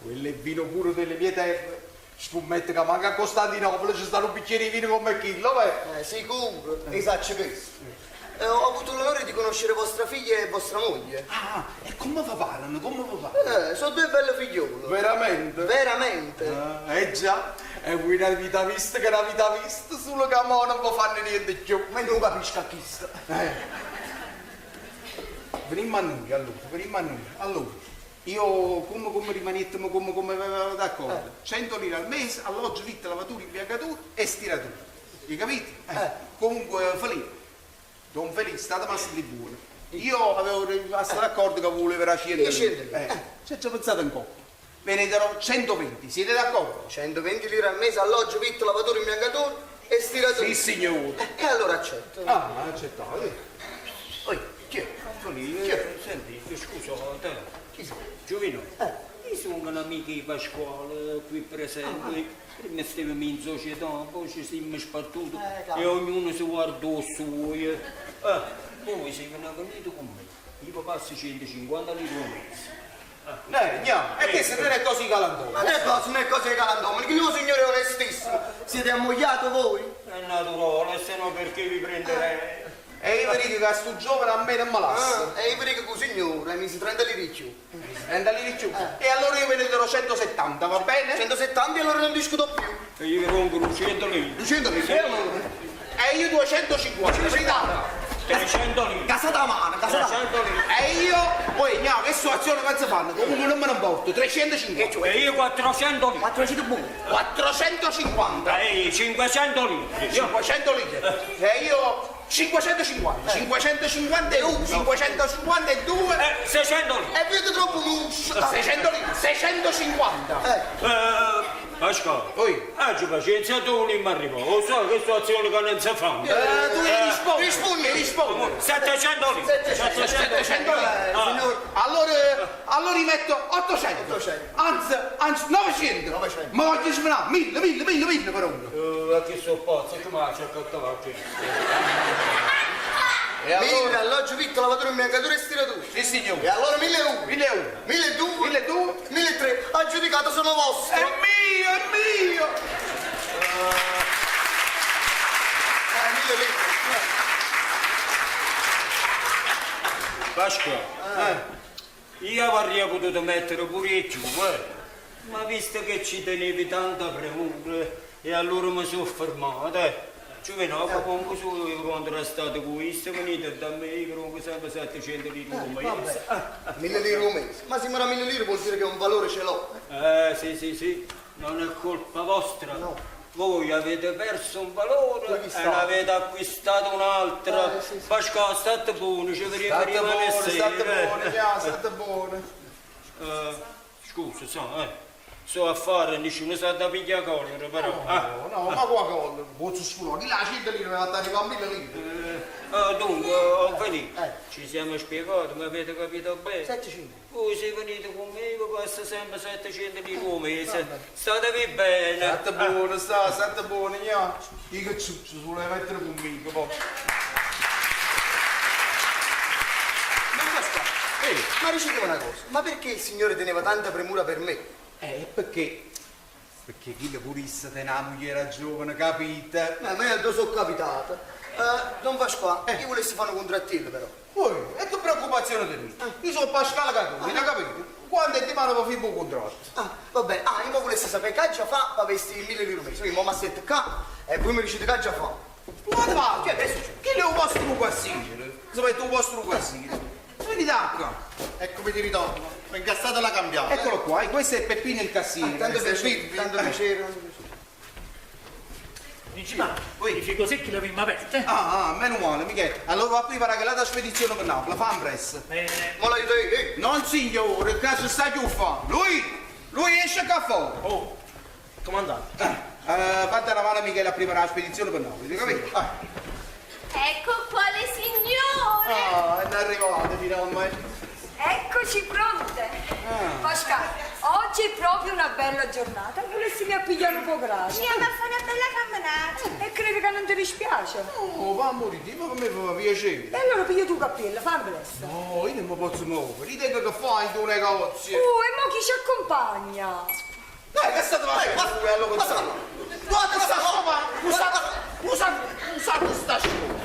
Quello è vino puro delle mie terre. Scommetto che manca a Costantinopoli ci stanno un bicchiere di vino come chilo, beh. Sicuro, esatto questo. Ho avuto l'onore di conoscere vostra figlia e vostra moglie. Ah, e come vi parlano? Come vi parlano? Sono due belle figliole. Veramente? Veramente. Ah, eh già, è una vita vista che una vita vista, solo che mo non può fare niente più. Ma io non capisco a chi sta. Venimmo a noi allora, venimmo a noi. Allora, io come rimanettimo, come avevamo d'accordo? 100 lire al mese, alloggio, vitto, lavatura, imbiancatura e stiratura. Hai capito? Comunque, Filippo, Don Felice, state ma di buono. Io avevo rimasto d'accordo che volevo la 100 lire. Ci ho già pensato un po'. Ve ne darò 120, siete d'accordo? 120 lire al mese, alloggio, vitto, lavatura, imbiancatura e stiratura. Sì, signore. E allora accetto. Ah, accettate. Oi, chi è? Chi è? Senti, scusa, te. Chi sei? Giovino, io sono un amico di Pasquale qui presente. Prima stavamo in società, poi ci siamo spartuti e ognuno si guarda il suo. Voi siete venuti con me. Io passo 150 lire al mese. No, e che se non è così galantuomo? Ma che cosa, non è così galantuomo? Perché io signore è onestissimo. Siete ammogliato voi? È naturale, se no perché vi prenderei? E io vi dico che sto giovane a me non me lascia. E io vi dico che signore, mi si 30 lire di più. 30 lire di più? E allora io ve ne darò 170, va bene? 170 e allora non discuto più. E io vi rompo 200 lire. 200 lire? E allora? E io 250, verità? 300 lire. Casata a mano, casata a mano. 300 lire. E io, poi, no, che situazione che si fanno? Comunque non me ne importo, 350. E io 400 lire. 400 buoni. 450. E 500 lire. 500 lire. E io 550, 551, 552, 600 lire. E vedo troppo lusso. 600 lire, 650. Pasquale, Oi. aggi pazienza, tu volimmo arrivare. Lo so che sono azioni che non si fanno. Eh, tu gli rispondi. Rispondi, rispondi. 700 lire. 700 lire. Eh, signor, Allora, allora gli metto 800. 800. Anzi, anzi, 900. 900. Ma voglio smenare, 1000, 1000, 1000, 1000 per uno. Eh, che sono pazzo, come c'è che te E mille, alloggio vitto, lavatura, imbiancatura e stiratura. Sì, signore. E allora 1001, 1001. 1002, 1200. 1003, aggiudicato sono vostro. È mio, è mio. 1000 lire. Pasquale, io avrei potuto mettere pure il giù, eh. ma visto che ci tenevi tanta premura, e allora mi sono fermato. Eh. Giovino, comunque su, quando era stato questo, venite da me, io comunque sempre 700 lire al mese. Vabbè, 1000 lire un mese. Ma se mi 1000 lire vuol dire che un valore ce l'ho. Sì, sì, sì, non è colpa vostra. No. Voi avete perso un valore Voi chi e sta? ne avete acquistato un altro. Sì, sì. Pasquale, state buono, ci vediamo State prima buone, sera. state buone, ja, state buone. Scusa, so, eh. So a fare, nessuno sa da pigliare collera, però. ah. No, no, ma qua cosa? Bozzo sfurò, chi la 100 lire mi va arrivare a 1000 lire. Dunque, ho finito. Ci siamo spiegati, mi avete capito bene? 7,5. Voi se venite con me, vi passa sempre 700 lire al mese. Statevi bene. State buone, sta, state buone, gna. Io che ciuccio, si voleva mettere conmigo, poi. Ma Pasquale, ma dicetemi una cosa, ma perché il signore teneva tanta premura per me? Perché? Perché chi le purista te una moglie giovane, capite? Ma a me dove sono capitato? Don Pasquale, io volessi fare un contrattillo però. Poi, e che preoccupazione tenete? Io sono Pasquale Catoni, l'hai capito? Quando è di mano per fare un contratto? Ah, va bene. Ah, io mo volessi sapere che già fa per avessi 1000 lire al mese. Io mo mi assetto qua e voi mi dicete che già fa. Guarda, va, Che adesso c'è? chi è il vostro consiglio? Sapete il vostro consiglio? Venite qua. Eccomi di ritorno. Ho incassato la cambiata. Eccolo qua, e questo è Peppino il Cassino. Ah, tanto piacere, tanto piacere. Dici, ma i ficosecchi l'abbiamo aperta, eh? Ah, ah, meno male, Michele. Allora va a preparare che la spedizione per Napoli, fa un press. Bene. Mo l'aiuto io, eh. Non signore, che si sta più fa? Lui, lui esce qua fuori. Oh, comandante. Fate una mano a Michele a preparare la spedizione per Napoli, capito? Ah. Ecco qua le signore. Ah, è arrivato finalmente. Eccoci pronte. Pasquale, oggi è proprio una bella giornata. Volessimi a pigliare un po' grave. Ci andiamo a fare una bella camminata. E credo che non ti dispiace. Oh, va a morire, ma per me fa piacere. E allora piglio tu cappello, fammi presto. No, io non mi posso muovere, io tengo che fare in tuo negozio. Oh, e mo chi ci accompagna? Dai, che state facendo? Basta, Allora, basta. Guarda sta roba! Usa, usa, usa questa scuola.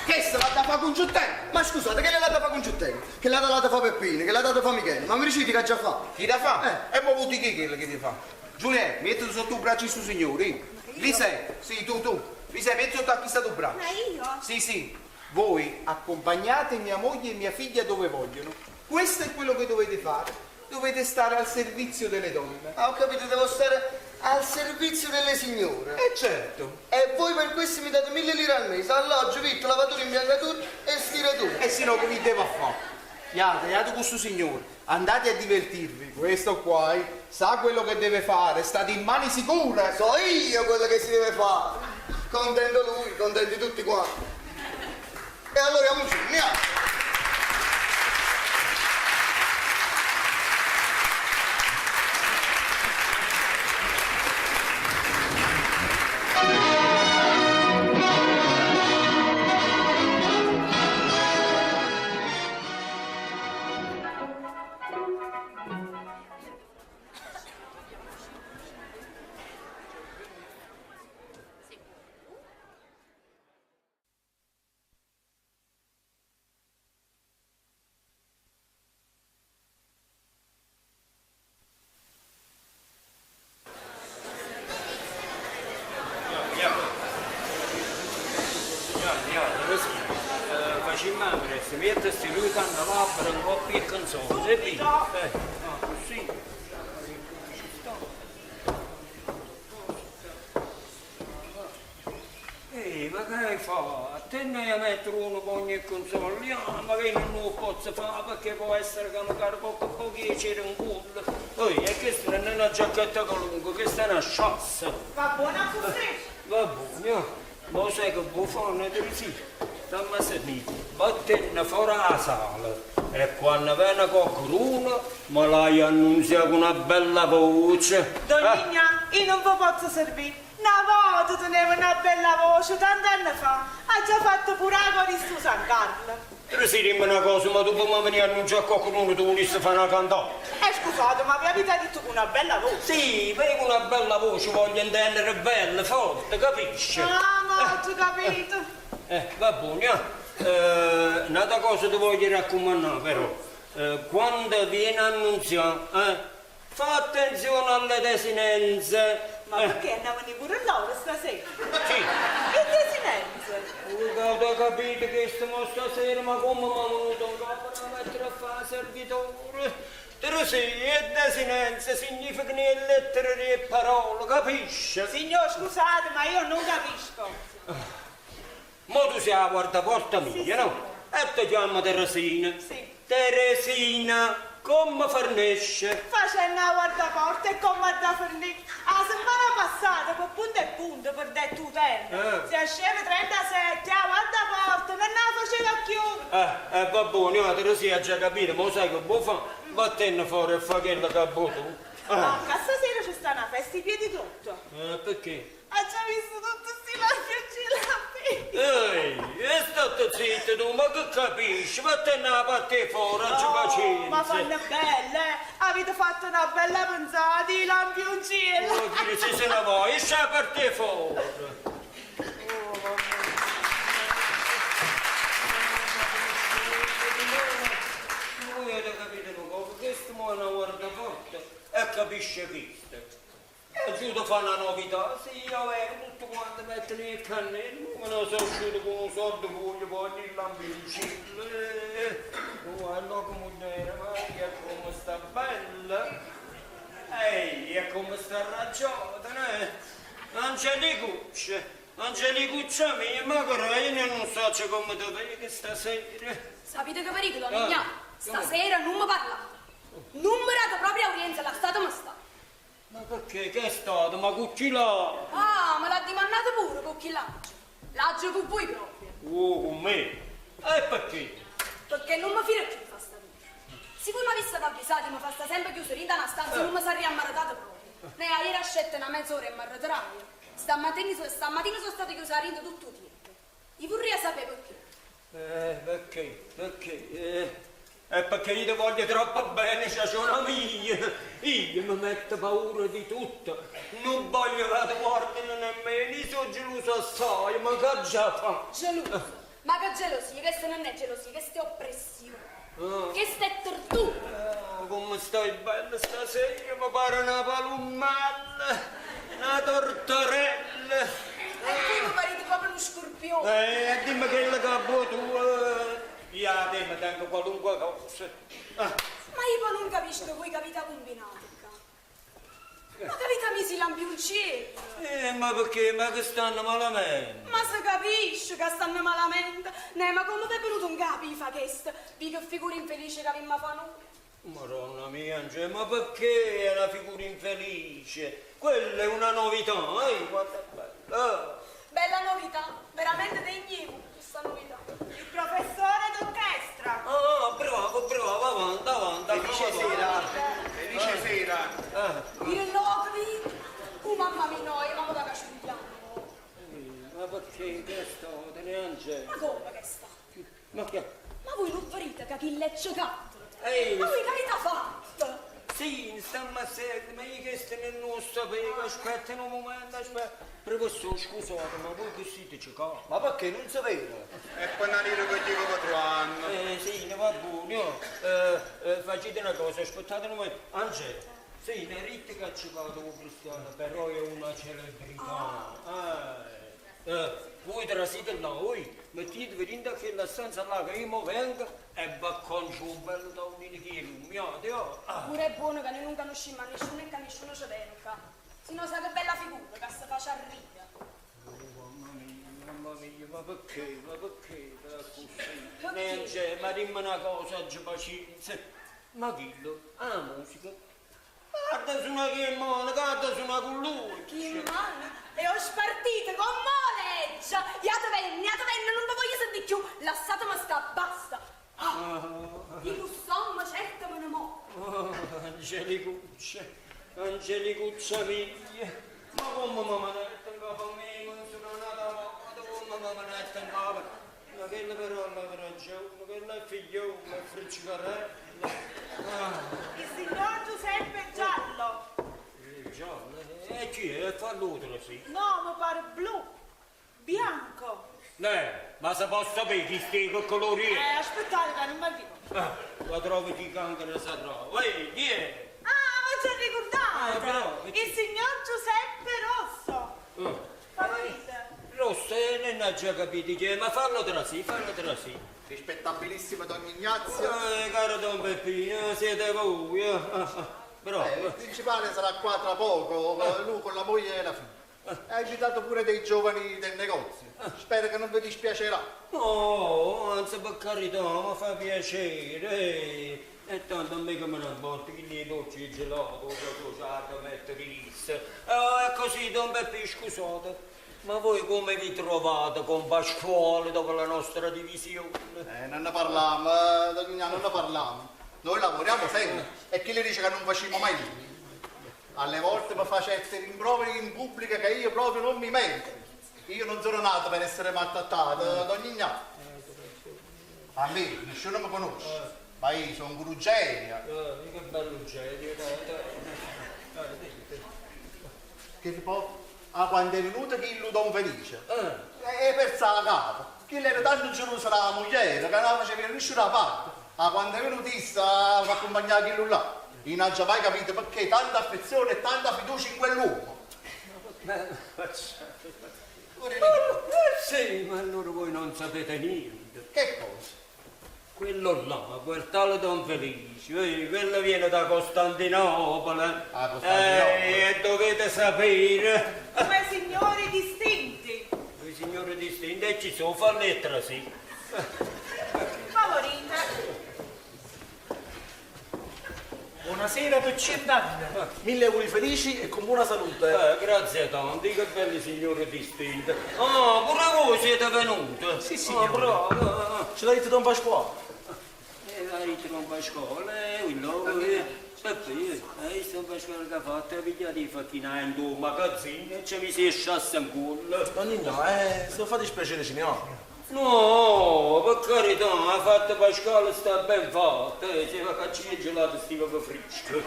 Che se la da fare con Giuttè? Ma scusate, che l'ha data fa con Giuttè? Che l'ha data fa Peppino, che l'ha data fa Michele? Ma mi dici che ha già fatto? Chi da fa? E mo avuto chi quello che ti fa? Giulietta, mettiti sotto il braccio su signori. Lì sei? Sì, tu, tu. Lì sei, metti sotto a chi sta tu braccio. Ma io? Sì, sì. Voi accompagnate mia moglie e mia figlia dove vogliono. Questo è quello che dovete fare. Dovete stare al servizio delle donne. Ah, ho capito, devo stare al servizio delle signore. E certo. E voi per questo mi date 1000 lire al mese, alloggio, vitto, lavatura, imbiancatura e stiratura. E se no che vi devo fare? Iate, iate questo signore, andate a divertirvi. Questo qua sa quello che deve fare, state in mani sicure. So io quello che si deve fare. Contento lui, contenti tutti quanti. E allora amici, andiamo. Facciamo presto, metti questi due candelabri in coppia e canzone, e via. Ah, così. Ehi, ma che hai fatto? Te ne 'a mettere uno pe ogni console, ja, ma che io nun 'o pozzo fa perché può essere che mi cade poco poco 'e cera 'ncuollo. Oi, e chesta nun è na giacchetta qualunque, chesta è na sciassa. Va buono accussì? Va buono, ja. Ma 'o sai che vuò fa, neh Teresì? Stamme a sentì, vattenne fora 'a sala e quanno vene coccheduno me l'haje annunzià cu na bella voce. Don Ignà, io nun ve pozzo servì. Na vota tenevo na bella voce, tant'anne fa, aggia fatto pure 'a corista 'o San Carlo. Teresì, dimme na cosa, ma tu pe me venì a annuncià a coccheduno tu vulisse fa na cantata? Eh scusate, ma vi avite ditto cu na bella voce. Sì, ma io cu na bella voce voglio intendere bella, forte, capisce? Ah, mo aggio capito. Eh, va buono, ja. N'ata cosa te voglio raccumannà però, quando viene a annunzià, eh, Fa attenzione alle desinenze. Ma perché hanna venì pure lloro stasera? Sì. Che desinenze? Voi che avete capito chesto mo stasera, ma comme m'ha venuto 'ncapa d' 'a mettere a fa 'a servitore? Teresì, 'e desinenze significano 'e lettere d' 'e parole, capisce? Signò, scusate, ma io nun capisco. Mo tu si 'a guardaporta mia, no? E te chiammo Teresina. Sì. Teresina, comme fernesce? Facenno 'a guardaporta e comme adda fernì? A semmana passata, pe punto e punto, perdette 'o treno. Si asceva 37, 'a guardaporta nun 'a faceva cchiù. Eh, eh, va buono, io Teresì aggia capito, ma 'o sai che vuò fa? Vattenne fore e fa chello che vuò tu. Ma ca stasera ce sta na festa 'e Piedigrotta. Eh, perché? Aggio visto tutti sti lampioncilli appesi. Ehi, e statte zitta tu, ma che capisci? Vattenne 'a parte 'e fora, aggia Oh, pacienza. ma fanno belle, eh? Avite fatto na bella pensata, i lampioncilli. Oh, chi se se ne va, esce 'a parte 'e fora. Voi avete capito nu poco, chesto mo è na guardaporta e capisce chesto. È gghiuto fa na novità, sì, overo, tutte quante mettono 'e cannelle, mo me ne so' asciuto cu nu sordo 'ncuollo p' ogni lampiunciello. Uh, alloco mugliera, ma e comme sta bella! Ehi, e comme sta arrangiata, neh? Angelicuccia, Angelicuccia mia, ma che r'è, io nun saccio comme te veco stasera. Sapite che ve dico, don Ignà? Stasera nun me parlate. Nun me date proprio aurienza, lassateme sta. Ma perché? Che è stato? Ma cu chi l'ha? Ah, me l'addimannate pure cu chi l'aggio. L'aggio cu vui proprio. Uh, cu me? E perché? Perché nun me firo cchiù 'e fa sta vita. Si voi m'avissate avvisato 'e me fa sta sempe chiuso dint' 'a na stanza nun me sarria ammaretata proprio. Neh, aiere ascette na mez'ora e m'arretiraie. Stammatina so, stammatina so stata chiusa 'a dinto tutto 'o tiempo. I' vurria sapè pecché. Eh, perché? Perché? Eh, è perché io ti voglio troppo bene, ciaciona mia. Io mi metto paura di tutto. Nun voglio che ti guardino nemmeno. Io sono geloso assai, ma che aggia fa? Geloso? Ma che gelosia? Chesta nun è gelosia, chesta è oppressione. Chesta è tortura. Oh, come stai bella stasera, mi pare una palummella, una tortorella. E voi mi parite proprio nu scurpione. Eh, dimmi quello che vuoi tu. Eh. Io a te mi tengo qualunque cosa. Ah. Ma io poi nun capisco voi che avite combinato ccà. Ma che avite miso i lampiuncielli? Eh, ma perché? Ma che stanno malamente? Ma si capisce che stanno malamente. Neh, ma come v'è venuto 'ncapo 'e fa chesto? Vi che figura infelice che avimma fa nuje. Madonna mia, Ange, ma perché è una figura infelice? Quella è una novità, eh, quanto è bella. Bella novità, veramente degna 'e vuje sta novità. Il professore d'orchestra. Ah, bravo, bravo, avanti, avanti. Felice sera, felice sera. Il loco, vi. Uh, mamma mia, no, io mamma vaco a studiare. Ma perché che è stato, neanche? Ma come che è stato? Ma che? Ma voi non vedete che chi l'è ciecato? Ehi. Ma voi che avete fatto? Sì, stammo a sentire, ma io questo non lo sapevo, aspetta un momento, aspetta. Professore, scusate, ma voi che siete cecati? Ma perché non si vede? E poi una lira che dico 4 anni. Eh sì, ne va buono. Eh, eh, facete una cosa, aspettate un momento. Angelo, sì, ne rite che ha ciecato un cristiano, però è una celebrità. Eh, eh, voi trasite là, voi mettetevi dentro a quella stanza là che io mo vengo e va con giù un bello tavolino che illuminate, oh. Ah. Pure è buono che noi non conosciamo a nessuno e che nessuno ci viene qua. Se no sa che bella figura che si fa a ridere. Oh, mamma mia. Mamma mia, ma perché, ma perché accussì? Neh, ma dimmi una cosa, aggi pacienza. Ma chillo, 'a musica, Guarda su una che mano, guarda su una con lui. Chi mano? E ho spartito con moleggia! Iatevenne, iatevenne, non vi voglio sentire più! Lasciatemi sta, basta! Ah, io somma, certo me ne mo. Oh, Angelicuccia, Angelicuccia mia, ma come mi manette in capo a me, non sono nata morta, come mi manette in capo? Ma che però la ragione, che la figliola, friccicarella. Ah, Il signor Giuseppe Giallo. il giallo, e chi è? Fallo sì. No, mi pare blu. Bianco. Ne, ma se posso sapere chi sti che colori è? Aspettate che non mi ricordo. Ah, la trovo chi cancro sa trova. Ehi, chi è? Ah, ma ci ho ricordato! Ah, bravo. Il signor Giuseppe Rosso. Favorite. Rosso, non ha già capito chi è, ma fallo trasì, fallo trasì. Rispettabilissimo Don Ignazio. Caro Don Peppino, siete voi. Bravo. Il principale sarà qua tra poco, lui con la moglie e la figlia. Ha invitato pure dei giovani del negozio. Spero che non vi dispiacerà. No, anzi per carità, mi fa piacere. E tanto a me che me ne importa, chi li dolci il gelato, cosa da mettere rissa. È così, Don Peppino, scusate. Ma voi come vi trovate con Pasquale dopo la nostra divisione? Non ne parliamo, Don Ignazio, non ne parliamo. Noi lavoriamo sempre e chi le dice che non facciamo mai niente? Alle volte mi fa certi rimproveri in pubblico che io proprio non mi merito. Io non sono nato per essere maltrattato, Don Ignazio. A me nessuno mi conosce, ma io sono un genio. Che bello genio, dai, dai. Che poi, quando è venuto chi lo Don Felice, è persa la capo. Chi era tanto geloso della moglie, che non faceva nessuno a parte. Ah, quando è venuto issa, mi accompagnava chi là. Io non ho mai capito perché tanta affezione e tanta fiducia in quell'uomo. Sì, ma allora voi non sapete niente. Che cosa? Quello là, quel tale Don Felice, quello viene da Costantinopoli. Ah, Costantinopoli. E dovete sapere. Due signori distinti. Due signori distinti, e ci sono, fa lettera, sì. Favorite. Buonasera per cent'anni. 1000 auguri felici e con buona salute. Grazie tanti, che belli signori distinti. Ah, pure voi siete venuti. Sì, signore. Ah, bravo. Ce l'ha detto Don Pasquale. L'ha detto Don Pasquale, quello. Peppe, Don Pasquale che ha fatto, ha pigliato i facchinai in due magazzini e ci mi si è sciassa in culo. Nonnino, se lo fa dispiacere signore. No, per carità, ha fatto Pasquale sta ben fatto, se va caccia il gelato stiva per fresco.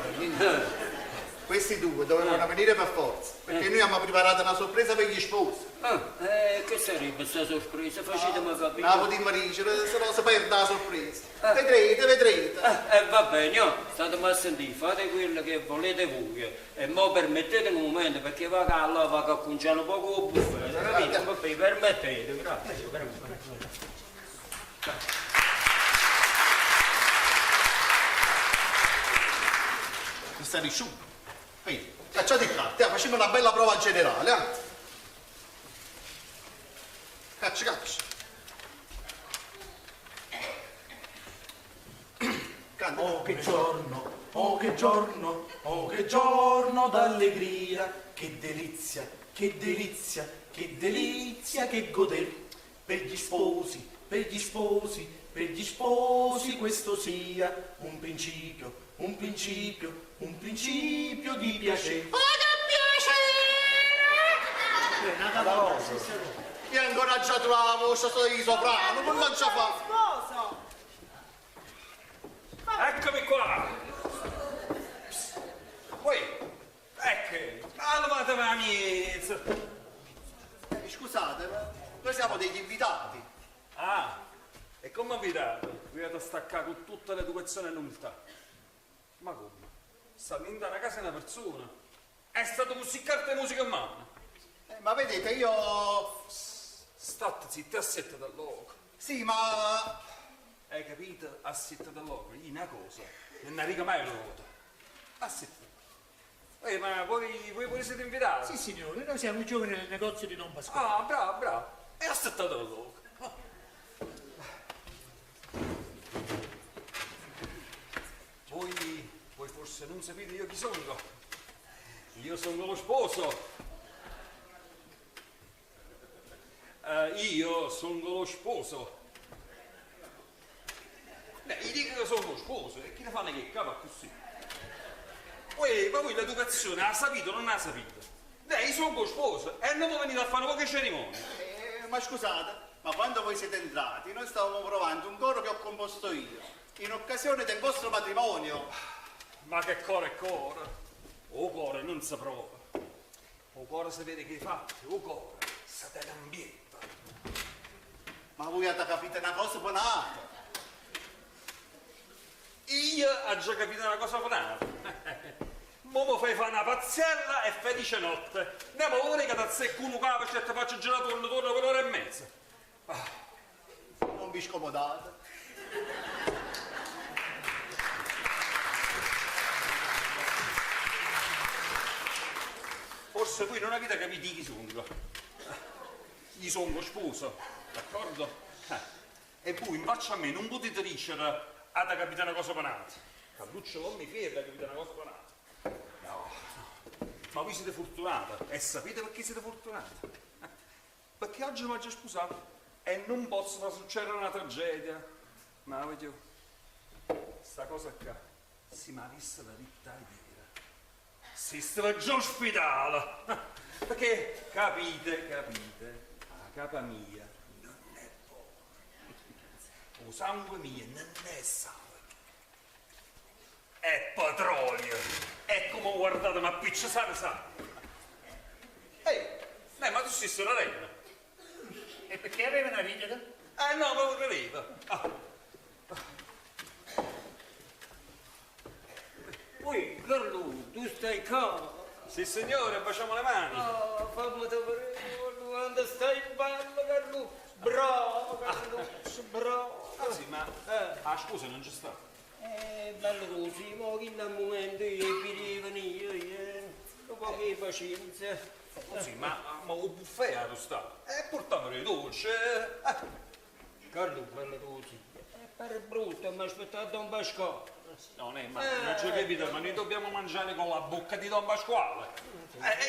Questi due dovevano venire per forza, perché noi abbiamo preparato una sorpresa per gli sposi. Ah, che sarebbe questa sorpresa? Facetemi capire. La potremmo dicere, se no si perde la sorpresa. Vedrete, vedrete. Va bene, oh, statemi a sentire, fate quello che volete voi. E mo permettete un momento, perché va là, va a cominciare un poco il buffet, capito? Vabbè, permettete, grazie. Permettete. Mi sta risciuto. Ehi, cacciate il carte, facciamo una bella prova generale, eh. Caccia, caccia. Canta. Oh che giorno, oh che giorno, oh che giorno d'allegria, che delizia, che delizia, che delizia, che goder. Per gli sposi, per gli sposi, per gli sposi questo sia un principio, un principio, un principio di piacere. Oh che piacere! Una cosa, stessa cosa. Io ancora già trovo, sono di soprano, non mangia fa. Sposo. Eccomi qua. Poi, ecco, levatemi la mezza. Scusate, ma noi siamo degli invitati. Ah, e come invitati? Vi avete staccato con tutta l'educazione e l'umiltà. Ma come? Sta in una casa una persona. È stato così carta e musica in mano. Ma vedete, io... State zitti, assetta da loco. Sì, ma... Hai capito? Assetta da loco. Io una cosa, non ne riga mai una volta. Assetta. Ma voi pure siete invitati? Sì, signore, noi siamo i giovani del negozio di Don Pasquale. Ah, bravo, bravo. E assettateve lloco. Voi, voi forse nun sapite io chi songo. Io songo lo sposo. Io songo lo sposo. Beh, io dico che sono lo sposo e chi ne fanno che capa accussì? Uè, ma voi l'educazione la sapete o non la sapete? Beh, io sono lo sposo e non venite a fare poche cerimonie. Eh, ma scusate, ma quando voi siete entrati noi stavamo provando un coro che ho composto io, in occasione del vostro matrimonio. Ma che coro è coro? O cuore non si prova. O cuore si vede che i fatti, o cuore si te l'ambiente. Ma voi avete capito una cosa per un'altra. Io ho già capito una cosa buona. Mo mi fai fare una pazzella e felice notte. Andiamo ora che ti azzecco uno capo e ti faccio girare torno torno per un'ora e mezza. Non vi scomodate. Forse voi non avete capito chi sono. Io sono sposo, d'accordo? Eh. E voi in faccia a me non potete dire avete capito una cosa panata. Carluccio non mi fida, capito una cosa panata. No, no. Ma voi siete fortunati e sapete perché siete fortunati? Perché oggi mi ho già sposato e non posso far succedere una tragedia. Ma voglio, sta cosa qua si mi avesse da vita ieri. Si stava già ospedale. Perché capite, capite, la capa mia non è buona. O sangue mio non è sale. È petrolio. È come guardate, ma piccia sale sale. Ehi, beh, ma tu sei sorella. E perché aveva una ridere? Eh no, ma vorrei. Ah. Ui, Carlo, tu stai qua? Sì signore, baciamo le mani. Ah, fammi vedere quando stai bello, Carlo. Bravo, Carlo, bravo. Ah sì, ma... Ah, scusa, non ci sta. Bello così, ma che nel momento io vi venire, io, un po' di pazienza. Oh, sì, ma, ma il buffet ha sta. E portavano i dolci. Eh. Carlo, bello così. Pare brutto, mi ha aspettato un Pasquale. No, ne, ma non c'è capito, ma noi dobbiamo mangiare con la bocca di Don Pasquale.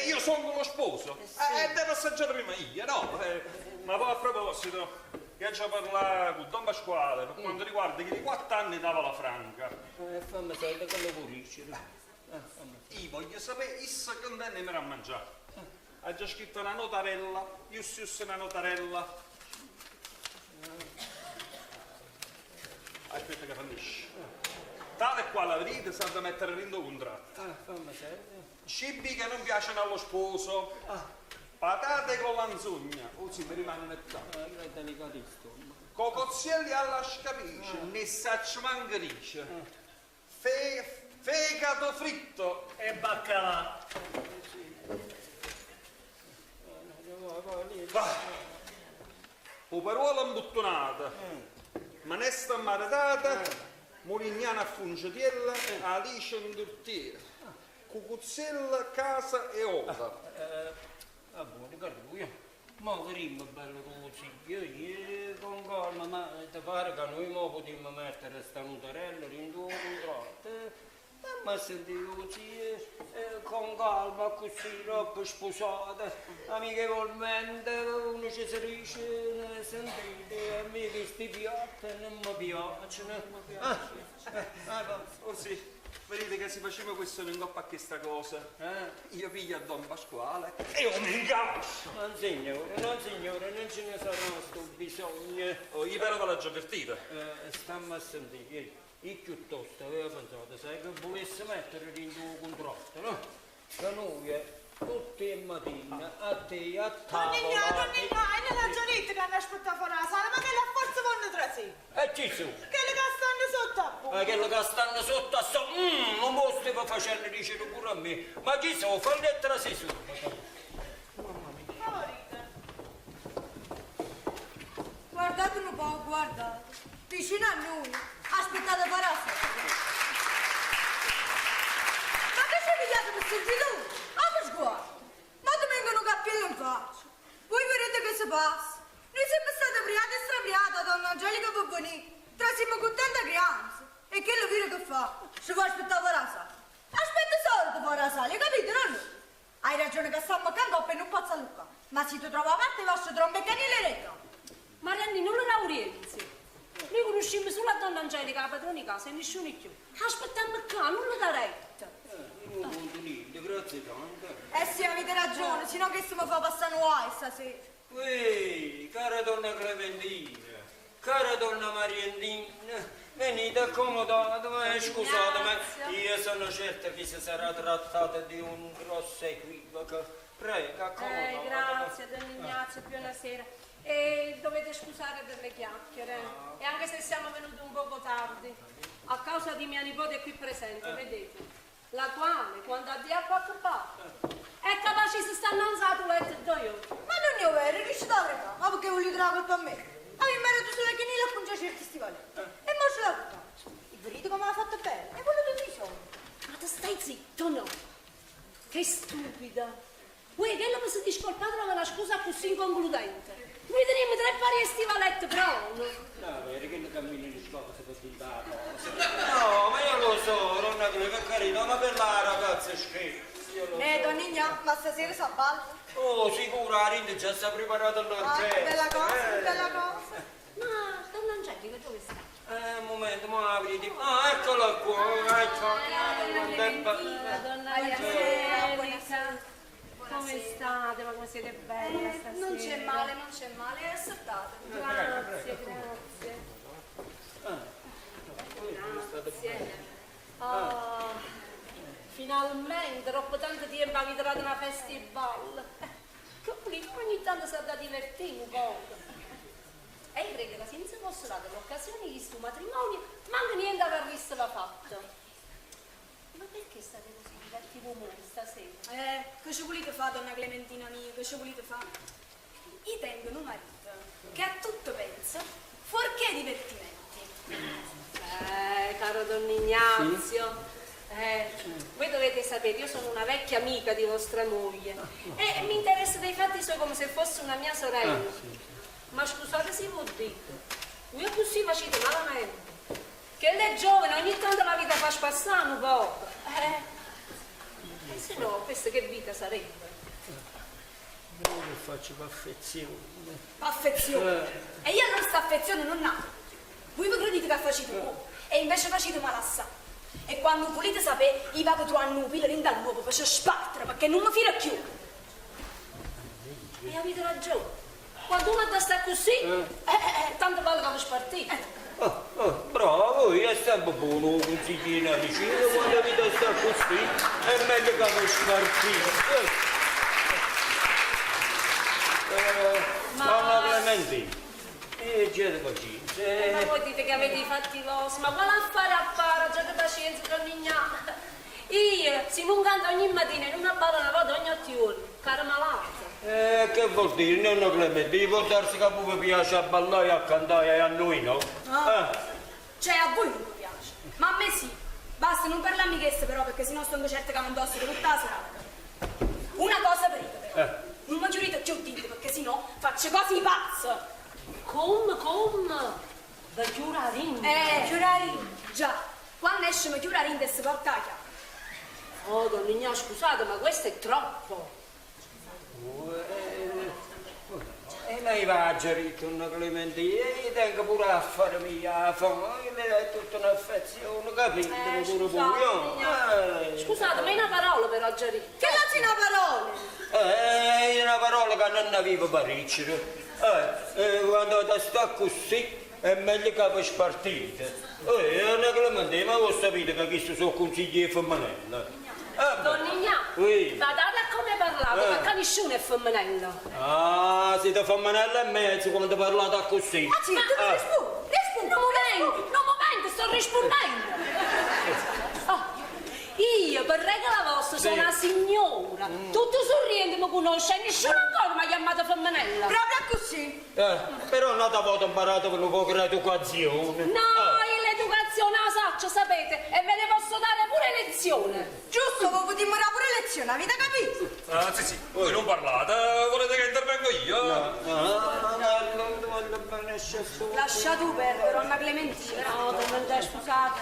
Io sono lo sposo. Eh, devo assaggiare prima io, no? Ma poi a proposito, che già parlato con Don Pasquale per quanto riguarda che di 4 anni dava la franca. Fammi sapere che lo vuoi dire. Io voglio sapere, issa che non ne a mangiare. Ha già scritto una notarella, io stesso una notarella. Aspetta che finisce. Tale e quale la verità sa da mettere dentro contratto. Fammi sapere. Cibi che non piacciono allo sposo. Patate con l'anzugna. Oh sì, mi rimane un ettaro. È delicatissimo. Cocozzelli alla scapice, ne saccio mangarice. Fegato fritto. E baccalà. Poperuola imbottonata. Manesta maritata, Molignana a fungetiella, Alice in tortiera, Cucuzzella, casa e ova. Ah, buono, guarda, io. Ma che bello così, io, con calma, ma ti pare che noi mo potremmo mettere sta notarella in due contratto? Ma sentivo così, con calma, così, roba sposata, amichevolmente, uno ci si dice, sentite, a me questi piatti non mi piacciono. Oh sì, vedete che se faceva questo non coppa a questa cosa. Io piglio a Don Pasquale e io mi incazzo. Non signore, non signore, non ce ne sarà sto bisogno. Oh, io però ve l'ho già avvertito. Stammi a sentire. Io piuttosto avevo pensato, sai, che volesse mettere dentro un contratto, no? Che noi tutte le mattine a te, a tavola... Don Nino, e non l'ha già detto che hanno aspettato fuori la sala, ma che la forza vanno tra sé? E ci sono? Quelli che stanno sotto a Ma quelli che stanno sotto a so... non lo stavo facendo dicere pure a me, ma chi sono? Falli tra sé subito. Mamma mia. Favorita. Guardate un po', guardate. Vicino a noi. Aspettate per la sera. Ma che ci pigliate per sentire tu? A per sguardo. Ma ti vengono cappello in faccia. Voi vedete che si passa. Noi siamo state priate e strapriate a donna Angelica per venire. Trasimmo con tanta crianza. E che lo vero che fa? Ci fa aspettare fuori la sala. Aspetta solo fuori la sala, hai capito, nonno? Hai ragione che stiamo qua in e non posso alluccare. Ma se ti trovo aperto, vostro trombeccanile retro. Marianni, non lo laurienzi. Noi conosciamo solo la donna Angelica, la padrona di casa, e nessuno più. Aspettiamo qua, non lo da retta. Non conto niente, grazie tante. Eh sì, avete ragione, sennò che mi fa passare un guai stasera. Ehi, cara donna Clementina, cara donna Mariannina, venite accomodate, eh, scusate, ma io sono certa che si sarà trattata di un grosso equivoco. Prego, accomodate. Eh, grazie, don Ignazio, buonasera. E dovete scusare per le chiacchiere. E anche se siamo venuti un poco tardi, a causa di mia nipote qui presente, vedete, la quale, quando avvia qualche parte, è capace si sta annanzato letto due ore. Ma non è vero, riuscite a verità. Ma perché voglio dare la colpa a me? Avevo imparato solo che Nila con certi stivaletti. E mo ce l'ha buttato. E vedete come l'ha fatto bene? E quello tutti i soldi. Ma tu stai zitto, no? Che stupida! Uè, che la mi si discolpata trova una scusa così inconcludente. Noi teniamo tre pari di stivaletti brown. No, vero che non cammino in scopo se per la cosa. No, ma io lo so, donna Clementina, per carità, ma per la ragazza scherzo. Io lo Eh, so. donna Igna, ma stasera si abballa. Oh, sicuro, la Rinda già sta preparata Ah, l'orchestra. che bella cosa, che eh. bella cosa. Ma donna Angelica dove sta? Un momento, ma apriti. Ah, eccola qua, ecco. Donna Angelica. Come state? Ma come siete bella stasera. Non c'è male, non c'è male, è assettate. Grazie, grazie. Grazie. Oh, finalmente, dopo tanto tempo avete dato una festival. Che pulito, ogni tanto si è da divertire un poco. E io credo che se non fosse data l'occasione di questo matrimonio, manco niente avreste fatto. Ma perché state così di cattivo umore stasera? Eh, che ci volete fare, donna Clementina mia, che ci volete fare? Io tengo un marito che a tutto pensa, fuorché divertimenti. Caro don Ignazio, eh, voi dovete sapere, io sono una vecchia amica di vostra moglie e mi interessa dei fatti suoi come se fosse una mia sorella. Ma scusate se vi dico, voi così facete malamente. Che lei è giovane, ogni tanto la vita fa spassare un poco. E se no, questa che vita sarebbe? Io che faccio perfezione. Affezione. E io allora sta affezione non ha. Voi vi credete che facete poco e invece facete malassà. E quando volete sapere, io vado trovando un pilo dall'uovo per spartere perché non mi fido più. E avete ragione. Quando uno da sta così, tanto vale che vi spartite. Oh, oh, bravo, io è sempre buono un consiglio vicino quando la vita sta così, è meglio che vi spartite. Ma- Donna Clementina, e gente così. Ma voi dite che avete i fatti vostri, ma quale affare a fare? Già che pazienza, don Ignazio. Io, se non canto ogni mattina e non abballo una volta ogni otto giorni, cara malata. Che vuol dire, nonna Clementina? Può darsi che a voi piace a ballare e a cantare e a noi no? Ah. Cioè, a voi non vi piace, ma a me sì. Basta non parlarmi che però, perché sennò sto certa che mi indosso tutta la serata. Una cosa per io, però. Non mi giurite più dite, perché sennò faccio cose pazze. Come, come? Da chiurare Chiurare Già, quando esce mi chiura rinda e si porta la chiave. Oh, donna Ignazio, scusate, ma questo è troppo. E lei va a Gerito, donna Clementina, e io tengo pure a fare mia fame, è tutta un'affezione, capite? pure voi, Scusate, no? Ignazio. Scusate, ma è una parola però, Gerito. Che la c'è una parola? È una parola che non avevo parecchio. Quando ti sta così, è meglio che vi spartite. Donna Clementina, ma voi sapete che questi sono consigli di femminella. Don Ignazio, Oui. badate a come parlate, perché nessuno è femminella. Ah, siete femminella e mezzo quando parlate così. Ah sì, tu mi rispondi, rispondi. Un momento, un momento, sto rispondendo. Oh, io, per regola vostra, sono una signora. Tutto sorriente mi conosce e nessuno ancora mi ha chiamata femminella. Proprio così. Però un'altra volta ho imparato per un po' di educazione. No, io l'educazione la saccio, sapete, e ve ne posso dare pure lezione. Giusto, voi potete dare pure lezione, avete capito? Ah, sì, sì, voi non parlate, volete che intervengo io? No, no, no, no. Lascia sto. Lascia tu perdere, donna Clementina. No, donna scusate.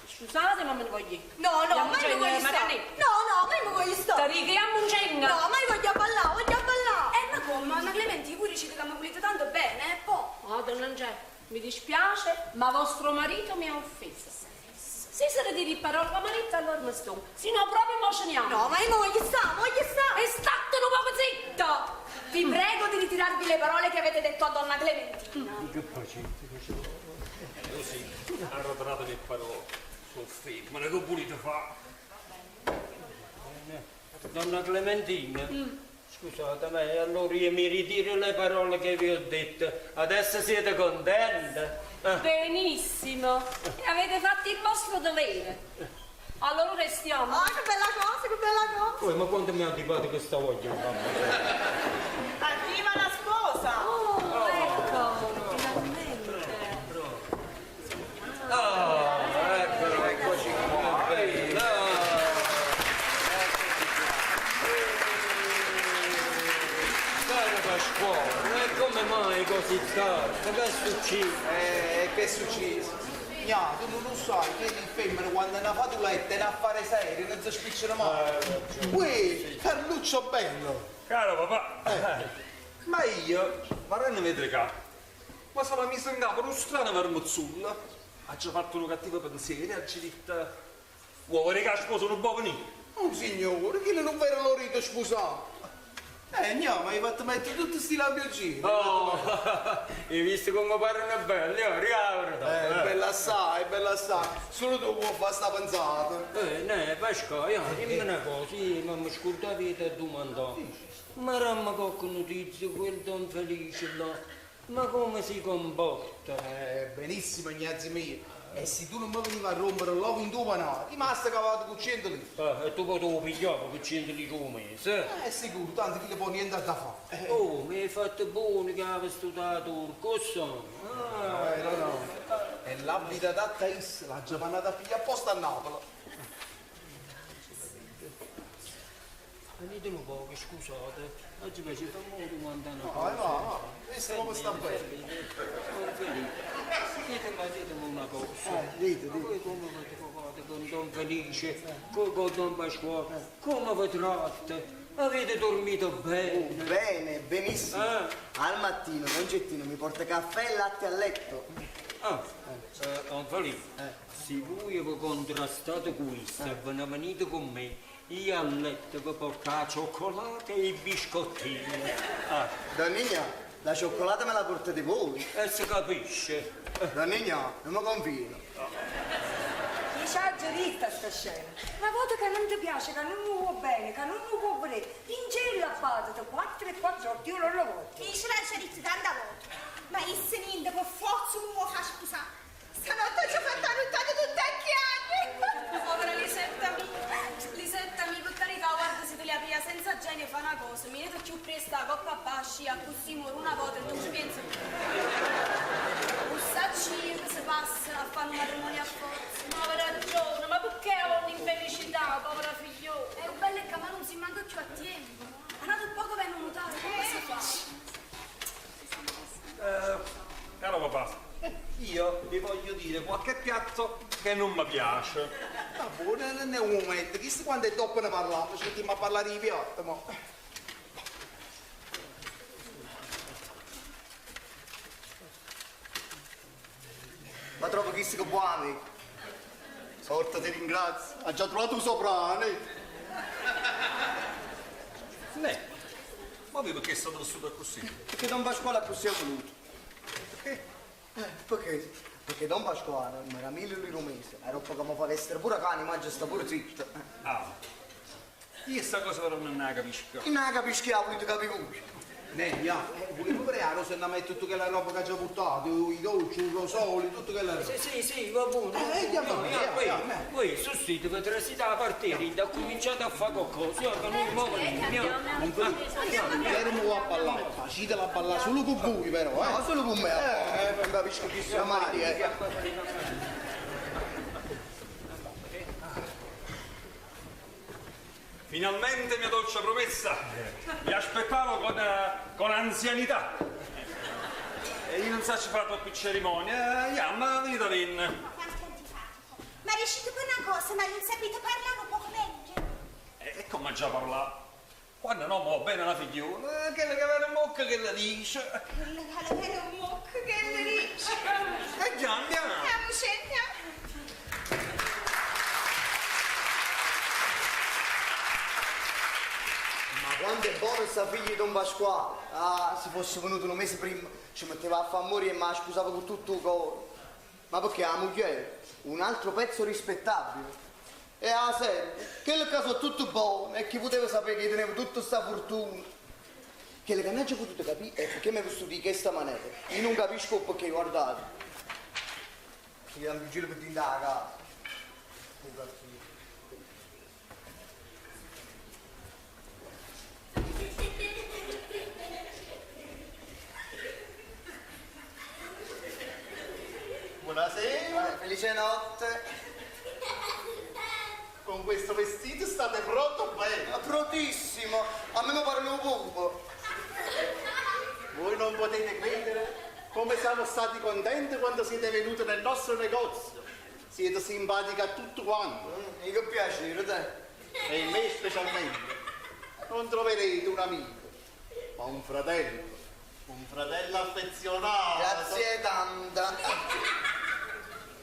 Scusate, ma me ne voglio ir. No, no, ma io voglio stare. No, no, ma io voglio stare. Te dico, jammoncenne. No, ma io voglio ballare, voglio ballare. Ma come, Anna Clementina, voi dicete che mi volete tanto bene, e poi? Oh, donna Angela, mi dispiace, ma vostro marito mi ha offeso. Se se ne dire parole con marito, allora mi sto. Se no, proprio mo ce ne andiamo. No, ma io voglio stare, voglio stare. E statene un poco zitta! Vi prego di ritirarvi le parole che avete detto a donna Clementina. Che facete? Io sì, arretrate le parole. Sono femmina, che volete fare? Donna Clementina, scusate, ma allora io mi ritiro le parole che vi ho detto. Adesso siete contente? Benissimo, e avete fatto il vostro dovere. Allora restiamo. Ah, che bella cosa, che bella cosa. Oh, ma quanto mi ha antipatico questa voglia, mamma. Arriva la sposa. Oh, ecco, finalmente. Ah, eccolo, eccoci qua. Bella. Caro Pasquale, e come mai così tardi? Che è successo? Che è successo? Gna, tu non lo sai che le femmine quando hanno fatto letto è un affare serio, non si spicciano mai. Uè, Carluccio bello! Caro papà, ma io vorrei vedere che ma sono messo in capo uno strano vermozzulla. Ha già fatto un cattivo pensiero e ha detto vuoi che sposo non può venire? Oh signore, che non vero loro sposato. Gna, ma hai fatto mettere tutti sti lampioncini. Oh, hai visto come parlano belli? Oh, ricordo. Bella assai, bella assai. Solo tu puoi fare sta pensata. Ne, Pasquale, io, dimmi una cosa, io non mi scordavo di domandare. Ma ramma qualche notizia, quel Don Felice là, ma come si comporta? Benissimo, Ignazio mio. E se tu non mi venivi a rompere l'uovo in due panate, rimasta cavato con 100 lire. E tu poi te lo pigliavo con 100 lire un mese? Sicuro, tanto che le può niente da fare. Oh, mi hai fatto buono che avevi studiato turco, so. Ah, no, no. E l'abito adatta a essa, l'ha già mandata a pigliare apposta a Napoli. Venite un poco, scusate. Oggi mi ci fammi domandare una Vai, cosa. vai, vai. Questo come sta bene. Ditemi una cosa. Dite, Ma voi come vi trovate con Don Felice, con Don Pasquale? Come vi tratta? Avete dormito bene? Bene, benissimo. Al mattino Don Gettino mi porta caffè e latte a letto. Ah, Don Felice, se voi vi contrastate questo e ve ne venite con me, io a letto vi porto la cioccolata e i biscottini. Ah. Don Nino, la cioccolata me la portate voi. E si capisce. Don Nino, non mi confido. Chi c'ha già vista sta scena? Una volta che non ti piace, che non mi vuoi bene, che non mi può volere, vincella a 4 e 4, 8, io non lo voglio. Mi ce l'ha già detto tanta volta. Ma il niente, per forza non mi fa sposare. Stanotte ci ho fatto arruttare tutti gli anni. Povera Lisetta mia, Lisetta mia, per carità, guarda se te li apria senza genio fa una cosa, mi vedo più presto la coppa bascia, così muore una volta e non ci penso più. Ussacci che si passa a fare un matrimonio a forza. Ma aveva ragione, ma perché ho un'infelicità, povera figliola? È un bello che ma non si manca più a tempo. Ma nato poco vengono notare, come si fa? Caro papà, io vi voglio dire qualche piatto che non mi piace. Ma buono, non è un momento, chissà quando è dopo ne parliamo, ci mettiamo a parlare di piatto, ma... Ma trovo chi si che buoni. Sorta ti ringrazio, ha già trovato un soprano. Lei, ma voi perché state vissuto così? Perché Don Pasquale così ha voluto. Perché? Perché? Perché Don Pasquale mi era 1000 lire un mese, era un po' che mi fa essere pure cane, ma già sta pure zitto. Ah, io sta cosa però non la capisco. Io non la capisco, io volete capire voi. Ne, ya, volevo pregare se ne metto tutta quella roba che ha già portato, i dolci, i rosoli, tutta quella roba. Sì, sì, sì, va buono. Andiamo, andiamo, Voi, sostituite, potresti da partire, ha cominciato a fare qualcosa, io che non muovo Non fermo a ballare, facitela a ballare solo con voi però, eh. No, solo con me. Non capisco chi sia mai, eh. Finalmente mia dolce promessa, vi aspettavo con anzianità. E io non saccio fare troppe cerimonie. Jammo, venitevenne. Ma quanto è antipatico. Ma riuscite per una cosa, ma non sapete parlare un poco meglio. E come già parlare? Quando no, mo bene la figliola, eh, quella che aveva in bocca che la dice. Quella che la viene un mocco che le dice. E già andiamo. Andiamo, scendiamo. Ma quanto è buono sta figlia di Don Pasquale. Ah, se fosse venuto un mese prima, ci metteva a fare amore e mi scusava con tutto il cuore. Ma perché la moglie? Un altro pezzo rispettabile. E la serie, che il caso è tutto buono e chi poteva sapere che tenevo tutta sta fortuna. Che le che non ho potuto capire è perché mi è vestuto di questa maniera. Io non capisco perché, guardate. Io un giro per dentro la casa. Buonasera. Felice notte. Con questo vestito state pronto bene. Prontissimo. A me mi pare un pupo. Voi non potete credere come siamo stati contenti quando siete venuti nel nostro negozio. Siete simpatica a tutto quanto. E che piacere, te. E in me specialmente. Non troverete un amico, ma un fratello. Un fratello affezionato. Grazie tanta.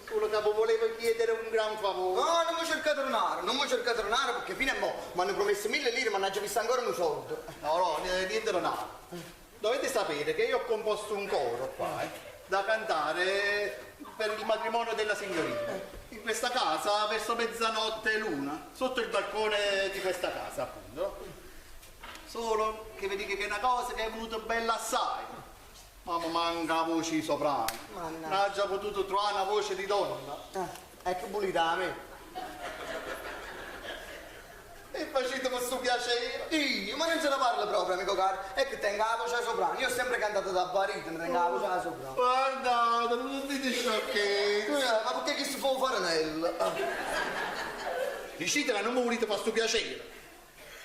Solo che vi volevo chiedere un gran favore. No, non mi cercate denaro, non mi cercate denaro perché fino a mo' mi hanno promesso mille lire ma non ho già visto ancora un soldo. No, no, niente non ha. Dovete sapere che io ho composto un coro qua, eh, da cantare per il matrimonio della signorina. In questa casa, verso mezzanotte e l'una, sotto il balcone di questa casa, appunto. Solo che vi dico che è una cosa che è venuta bella assai. Ma mi manca la voce di soprano. Mannaggia. Non ho già potuto trovare una voce di donna. Ah, ecco pulita a me. E facete questo piacere. Io, ma non se ne parla proprio, amico caro. È che tengo la voce soprano. Io ho sempre cantato da baritono, tengo la voce soprano. Guardate, non dite sciocchezze. Eh, ma perché chi si può fare nel? Dicite che non mi volete fare sto piacere.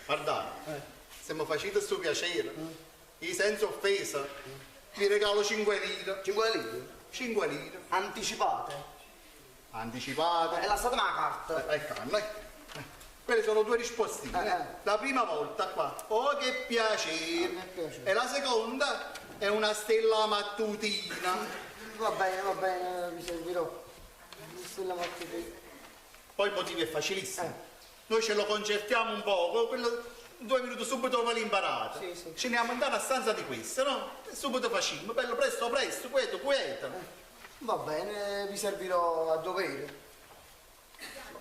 Guardate, se mi facete sto piacere, io senza offesa, vi regalo 5 lire. 5 lire? 5 lire. Anticipate? Anticipate. E lasciatemi la carta. Ecco, ecco. Quelle sono due rispostine. Eh, eh. La prima volta qua, oh che piacere. Ah, che piacere. E la seconda è una stella mattutina. Va bene, va bene, vi servirò. Stella mattutina. Poi il motivo è facilissimo. Eh. Noi ce lo concertiamo un poco, quello, due minuti subito ve l'imparate. Sì, sì. Ce ne andiamo andare a stanza di questa, no? E subito facciamo, bello presto, presto, quieto, quieto. Va bene, vi servirò a dovere.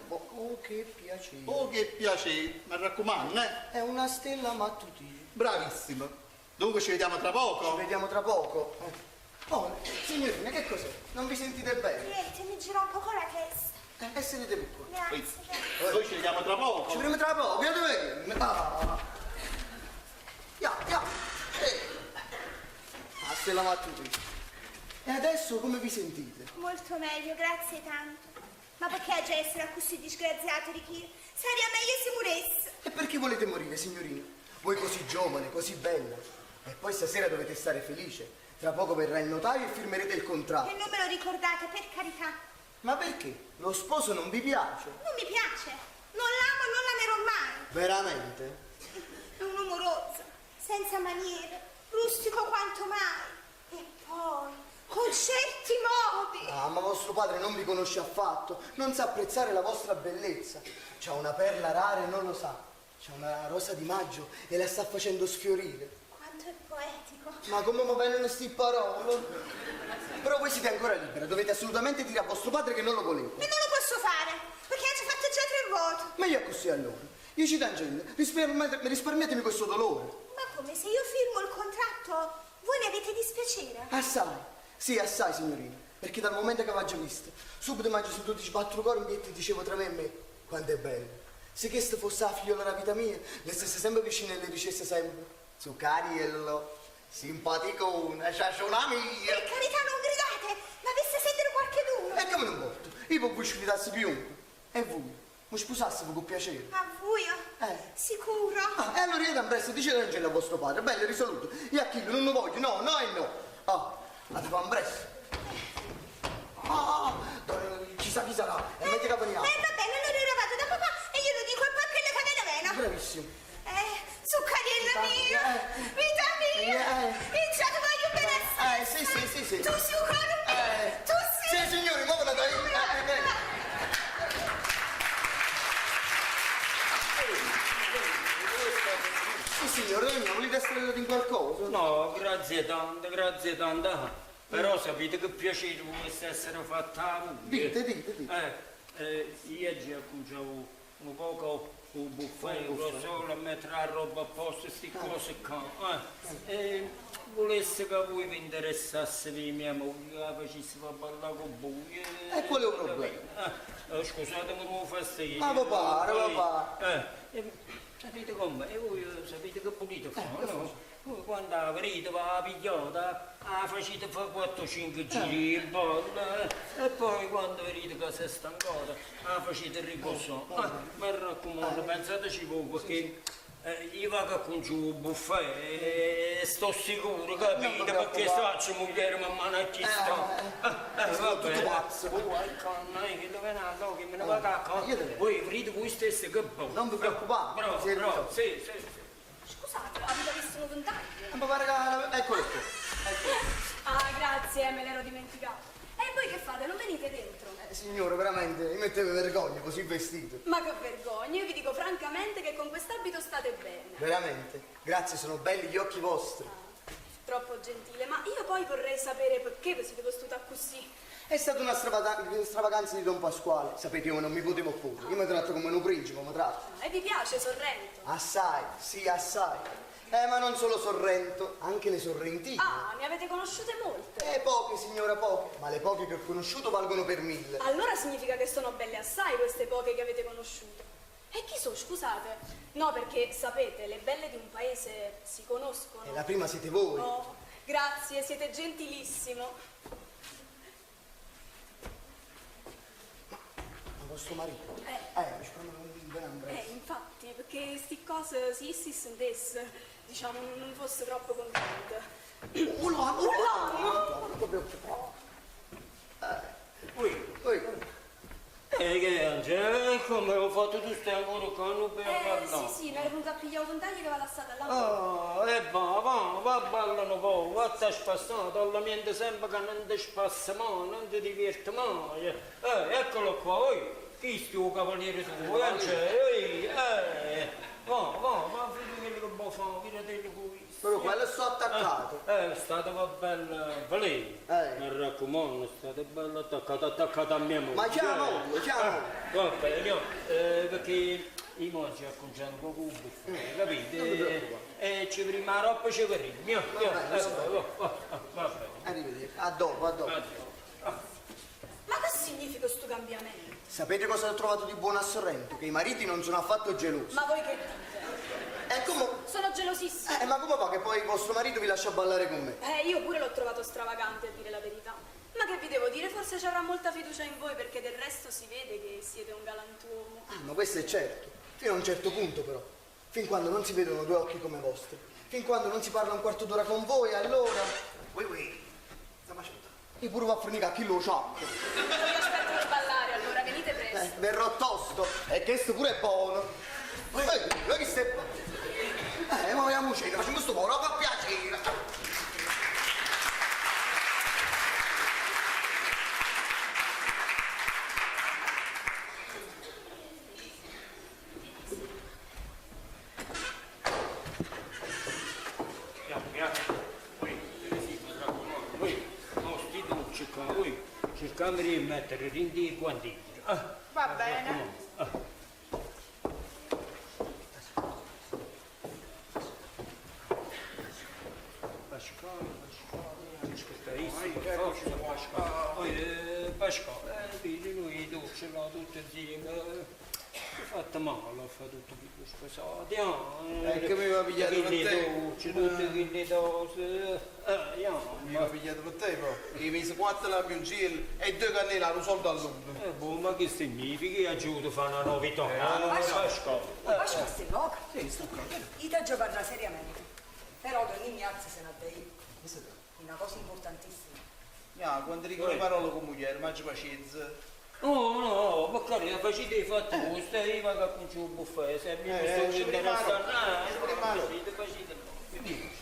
Oh, oh, che piacere. Oh che piacere, mi raccomando, eh? È una stella mattutina. Bravissimo. Dunque ci vediamo tra poco. Ci vediamo tra poco. Eh. Oh, signorina, che cos'è? Non vi sentite bene? Niente, mi gira un poco la testa. E sedete qua. Grazie. Noi ci vediamo tra poco. Ci vediamo tra poco, via dove? Ah. Ya, ya. Eh. La stella mattutina. E adesso come vi sentite? Molto meglio, grazie tanto. Ma perché oggi essere così disgraziato, Ricchino? Sarebbe meglio se moresse. E perché volete morire, signorina? Voi così giovane, così bella. E poi stasera dovete stare felice. Tra poco verrà il notaio e firmerete il contratto. E non me lo ricordate, per carità. Ma perché? Lo sposo non vi piace? Non mi piace. Non l'amo e non l'amerò mai. Veramente? È un uomo rozzo, senza maniere, rustico quanto mai. E poi, con certi modi. Ah, ma vostro padre non vi conosce affatto, non sa apprezzare la vostra bellezza. C'ha una perla rara e non lo sa. C'ha una rosa di maggio e la sta facendo sfiorire. Quanto è poetico. Ma come mi vengono sti parole? Però voi siete ancora libera, dovete assolutamente dire a vostro padre che non lo volete. E non lo posso fare, perché ha già fatto già tre volte. Meglio così allora. Io ci tangente, risparmiate, risparmiatemi questo dolore. Ma come se io firmo il contratto, voi ne avete dispiacere? Assai, sì, assai, signorina. Perché dal momento che avevo già visto, subito mi hanno sentito sbattere il cuore in pietto e dicevo tra me e me, quanto è bello. Se questa fosse la figliola della vita mia, le stesse sempre vicine e le dicesse sempre, Zuccariello, simpaticone, ciaciona mia. Per carità non gridate, ma avesse sentire qualcheduno. E come non porto? Io può sfidarsi chiunque. E voi? Mi sposassimo con piacere. A voi? Eh. Sicuro? Ah, e allora io da presto dice l'angelo a vostro padre, bello risoluto. Io a chi non lo voglio, no, no e no. Ah, La ti fa ambress. Ah, chissà chi sarà, è meglio che veniamo. Eh, va bene, allora ora vado da papà e glielo dico e poi quello che viene meno. Bravissimo. Eh, zuccariello mio, vita mia, io già ti voglio bene assai. Eh, sì, sì, sì, sì. Tu sei un caro mio, tu sei... Sì, signore, ma vado io. Eh. Sì, signore, mio, volete essere in qualcosa? No, grazie tante, grazie tante. Però sapete che piacere volesse essere fatta a voi. Dite, dite, dite. Io già acconciavo un poco il buffet, il solo a mettere la roba a posto, queste cose qua. Volesse che voi vi interessasse di mia moglie, la facesse ballare con voi. E qual è il problema? Scusate, mi devo fastidio. Ma va pare, va pare. Sapete com'è? E voi sapete che pulite fare, no? Voi quando la vedete va a pigliata, la facete fare 4-5 giri in balla, e poi quando vedete che si è stancata, la facete riposare. Mi raccomando, pensateci voi, perché io vado con giù il buffet e sto sicuro, capite? Perché faccio moglie, ma mano a chi sta. Va bene. Tutto pazzo. Oh, ecco, che dove è andato, che me ne vado a casa. Voi vedete voi stessi che buono. Non vi preoccupate. Bravo, bravo, sì, sì, sì. Scusate, avete visto un ventaglio? Ma pare che... Eccolo qua. Ah, grazie, me l'ero dimenticato. E voi che fate? Non venite dentro? Signore, veramente, mi mettete vergogna così vestito. Ma che vergogna, io vi dico francamente che con quest'abito state bene. Veramente? Grazie, sono belli gli occhi vostri. Troppo gentile, ma io poi vorrei sapere perché vi siete vestuta così. È stata una stravaganza di Don Pasquale. Sapete, io non mi potevo opporre. Io mi tratto come un principe, mi tratto. E vi piace Sorrento? Assai, sì, assai. Ma non solo Sorrento, anche le sorrentine. Ah, ne avete conosciute molte? Poche, signora, poche. Ma le poche che ho conosciuto valgono per 1000. Allora significa che sono belle assai queste poche che avete conosciuto. E chi so, scusate? No, perché sapete, le belle di un paese si conoscono. E la prima siete voi. Oh, grazie, siete gentilissimo. Ma vostro marito? Mi spero non mi bene Infatti, perché sti cose, se si sentesse, diciamo, non fosse troppo contenta. Oh no, oh no! Ui. Ui. Che Angela, come ho fatto tu stai ancora qua, non puoi parlare. Sì, sì, mi ero venuta a pigliare un ventaglio che aveva lasciata là. Oh, e va, va, va, ballano poco, va a spassare, dalla mente sempre che non ti spassa mai, non ti diverti mai. Eccolo qua, oi, chi sto cavaliere tu, Angela, va, va, va, vedi quello che può fare, vedi qui. Però quello sto attaccato. State va bella, valè. Mi raccomando, state bella attaccata, attaccata a mia moglie. Ma chiamo, chiamo. Va bene, no, perché i mogli acconciano poco un buffet, capite? Ci prima roba ci verremo. Va bene. Arrivederci. A dopo, a dopo. Ma che significa questo cambiamento? Sapete cosa ho trovato di buono a Sorrento? Che i mariti non sono affatto gelosi. Ma voi che dite? Come... Sono gelosissima. Ma come va che poi vostro marito vi lascia ballare con me? Io pure l'ho trovato stravagante, a dire la verità. Ma che vi devo dire? Forse ci avrà molta fiducia in voi, perché del resto si vede che siete un galantuomo. Ah, ma questo è certo. Fino a un certo punto, però. Fin quando non si vedono due occhi come i vostri. Fin quando non si parla un quarto d'ora con voi, allora... Ui, ui. Stiamo aspettando. Io pure va a fornicare, chi lo sa? Io vi aspetto per ballare, allora venite presto. Verrò tosto. E questo pure è buono. Ehi, che stai... Ma vogliamo uscire, facciamo questo povero, fa piacere. Cerchiamo di mettere rindi quanti. Va bene. Pasquale, vedi, lui ce l'ha tutto insieme. Ho fatto male, ho fatto tutto quello sposato. E che mi aveva pigliato per te? Tutte quelle cose. Mi aveva pigliato per te, però. Mi messo 4 lampioncini e 2 cannelle a un soldo all'uno. Boh, ma che significa? Che aiuto fa una novità? Pasquale. Pasquale, stai loco? Sì, sto qua. Io ti parlo seriamente. Però Don Ignazio se ne dei. È una cosa importantissima. Gna, quando dico le parole con moglie, ma ci pazienza. No, no, per carità, facete i fatti vostri, io vado a cucire un buffet, se mi posso ci vendere a preparo, stanare, ci preparo. facete, facete.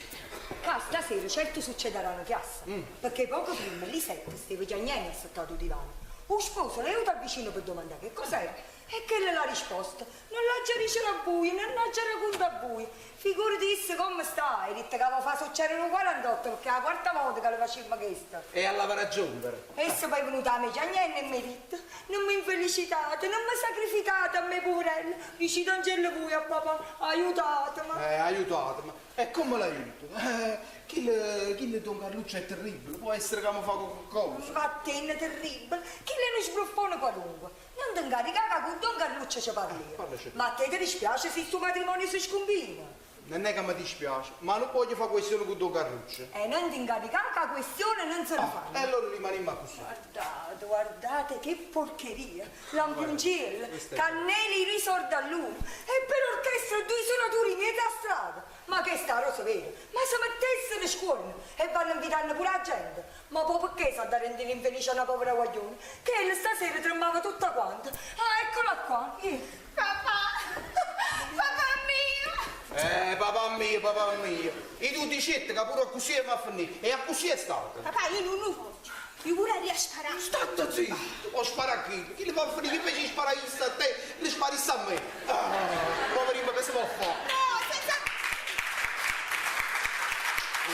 Qua stasera certo succederà una chiassa, perché poco prima Lisetta stava chiagnendo sotto il divano. O sposo l'è venuto vicino per domandare che cos'era e che le l'ha risposto. Non l'ha già dice a voi, non l'ha già racconta a voi. Figurati disse come sta, e detto che aveva fatto succedere un 48 perché è la quarta volta che le faceva questa. E alla ragione però. Essa poi è venuta a me chiagnendo e mi ha detto non mi infelicitate, non mi sacrificate a me poverella. Dici Angelo voi a papà, aiutatemi. Aiutatemi. E come l'aiuto? Chi le, chi le Don Carluccio è terribile, può essere che mi fa qualcosa. Vattene terribile, chi le non sbruffone qualunque. Non ti incaricare che con Don Carluccio ci parli io. Parlaci tu. Ma a te ti dispiace se il tuo matrimonio si scombina? Non è che mi dispiace, ma non voglio fare questione con Don Carluccio. E non ti incaricare che la questione non se ne fa. E allora rimaniamo così. Guardate, guardate che porcheria! Lampionciello, Questa è- cannelli risorda all'uno e per orchestra due suonatori in mezzo a strada. Ma che sta rosa vera? Ma se mettessero scuola e vanno invitando pure la gente. Ma poi perché sa da rendere infelice una povera guaglione? Che ella stasera tremava tutta quanta. Ah, eccola qua. Io. Papà, papà mio. Papà mio, papà mio. E tu dicetti che pure così va a finire. E a così è stato. Papà, io non lo voglio. Io pure a sparare. State zitto! O spara a chi? Chi le fa finire? Invece di sparare a te, le spari a me. Ah, poverino, che si può fare? No, senza...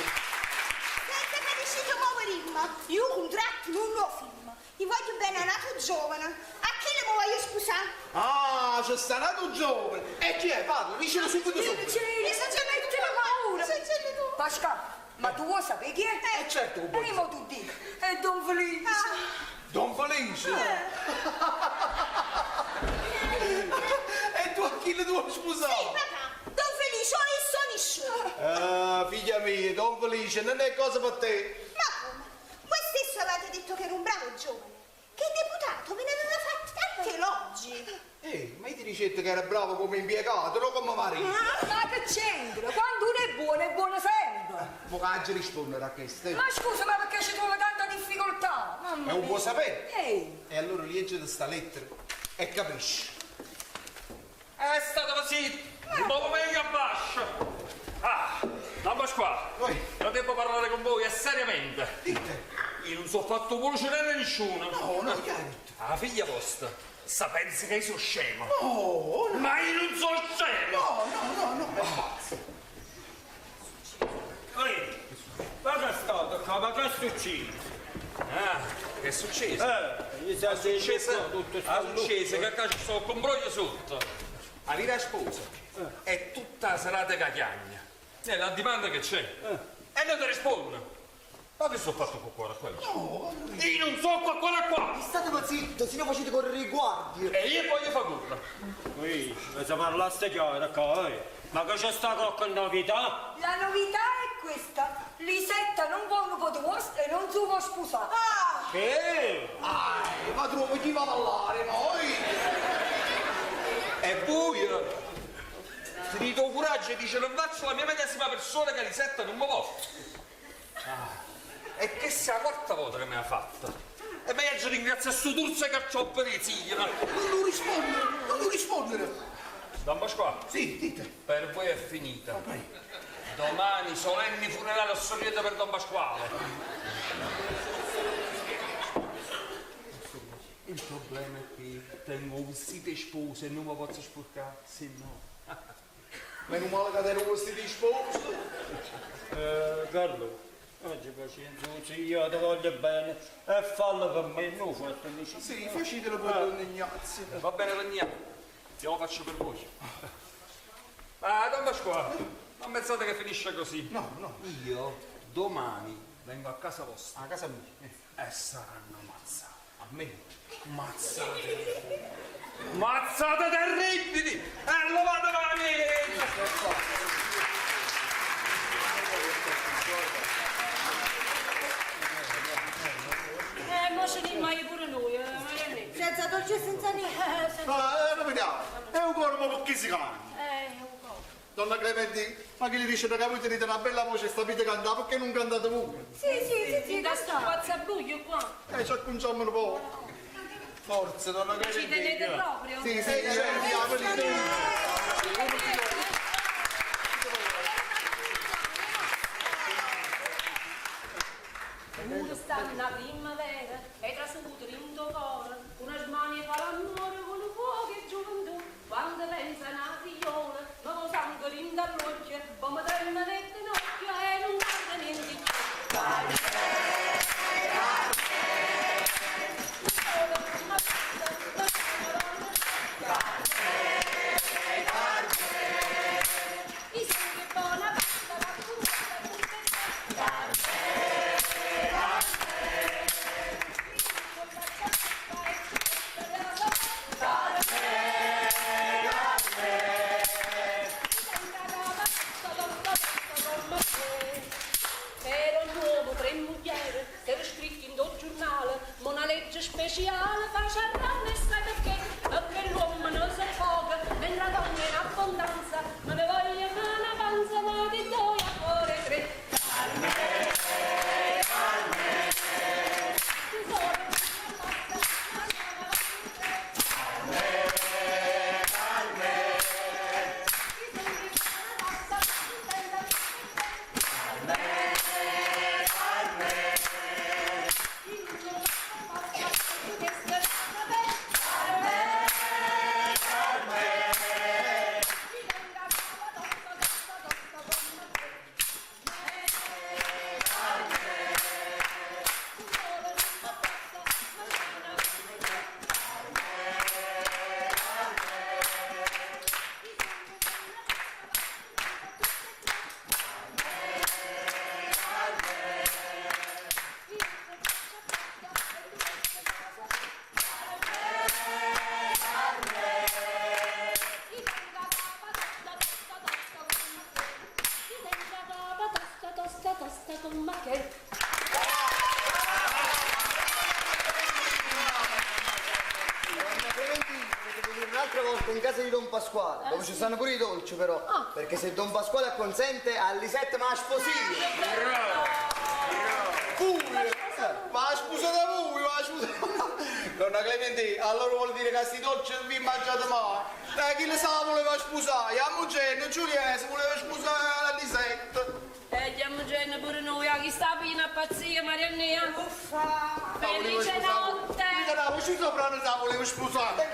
Senza che deciso muoverimmo. Io contratto non lo firmo. Io voglio bene a un altro giovane. A chi le voglio sposare? Ah, c'è sta nato giovane. E chi è? Parla, dicelo subito subito. Celi, non ci metti la paura. Senti tu. Pascal, ma tu vuoi sapere chi è? Certo che E voglio io mo tu dico, è Don Felice. Don Felice? E tu a chi le devo sposare? Sì, papà. Don Felice, o io sono nessuno. Ah, figlia mia, Don Felice, non è cosa per te. Ma come? Voi stesso avete detto che era un bravo giovane. Che deputato ve ne aveva fatti tanti elogi. Ma io ti dicevo che era bravo come impiegato, non come marito. Ma che c'entra? Quando uno è buono, è buono sempre. Ma che rispondere a questo? Ma scusa, ma perché ci trova tanta difficoltà? Mamma E non mia. può sapere. Ehi, E allora leggi questa lettera e capisci. È stata così, ma meglio a bascio. Ah, Don Pasquale, io devo parlare con voi e seriamente. Dite. Io non sono fatto pulcinare nessuno. No, no, chiaro. La figlia vostra, sa pensa che io sono scemo. No, no. Ma io non sono scemo! No, no, no, no, è pazzo. Ehi, ma che è stato qua? Ma che è successo? Ah, che è successo? Gli si è successo, tutto è successo che qua ci sto con broglio sotto. La vera sposa è tutta la serata che chiagna. È la domanda che c'è. E non ti rispondo. Ma che sono fatto con cuore quello? No, Io non so qua cuore qua! State zitto, se no facete correre i guardie. E io voglio far correre. Ehi, ma se parlaste chiaro qua, eh? Ma che c'è sta qualche novità? la novità è questa. Lisetta non vuole un po' vostro e non si vuole sposare. Ah! Che? Ah, ma trovo chi va a ballare, noi. E voi? Ti do coraggio e dice non faccio la mia medesima persona che Lisetta non mi può. Ah, e che sia la quarta volta che me l'ha fatta. E meglio ringrazio a sto turzo che c'ho per i zii. Non lo rispondere, non lo rispondere. Don Pasquale. Sì, dite. Per voi è finita. Domani solenni funerale a Sorriento per Don Pasquale. Il problema è che tengo un vestito di sposa e non mi posso sporcare, se no. Meno male che tengo un vestito di sposa. Carlo, oggi pazienza, io ti voglio bene e fallo per me, non fatto dici. Sì, facetelo per Don Ignazio. Va bene, Don Ignazio, io lo faccio per voi. Ma Don Pasquale, non pensate che finisce così? No, no. Io domani vengo a casa vostra. A casa mia? E saranno mazzate. A me? Mazzate. Mazzate terribili! E lo vado domani! Mo ce ne mai pure noi, ma che ne? Senza dolce e senza niente. Ah, lo vediamo. È un corpo con chi si cambia. Un corpo. Donna Clementina, ma chi le dice che voi tenete una bella voce e sapete cantare, perché non cantate voi? Sì, sì, sì, sì, Da sto pazzabuglio qua. Ci acconciamo un po'. Forza, donna Ci Clementina. tenete proprio? Sì, sì, andiamo, Pure sta una primavera, è trasuto dentro cuore, una smania fa l'amore con il fuoco e gioventù. Quando pensa una figliola, ma lo sangue dentro all'occhio, come trema nel ginocchio e non guarda niente più. Mi sento buona pasta, va con Era un uomo, tre mogli, che era scritto in un giornale, ma una legge speciale faceva e sai perché? Perché l'uomo non si foga, mentre la donna è in abbondanza, ma ne voglio fare una panza, ma di due a cuore tre. Tosta, tosta, tosta con ma che. Donna Clementina, dovete venire un'altra volta in casa di Don Pasquale, dove ci stanno pure i dolci però. Perché se Don Pasquale acconsente, alle 7 ma sposino. Pure! Ma scusate voi, ma scusate. Donna Clementina, allora vuol dire che sti dolci non vi mangiate mai. Dai, chi le sa voleva sposare? A Mugeno, Giulia si voleva sposare alle 7. E andiamo gente pure noi, a chi sta piena pazzia, Mariannea. Uffa! Felice notte! La voce soprano la volevo sposare.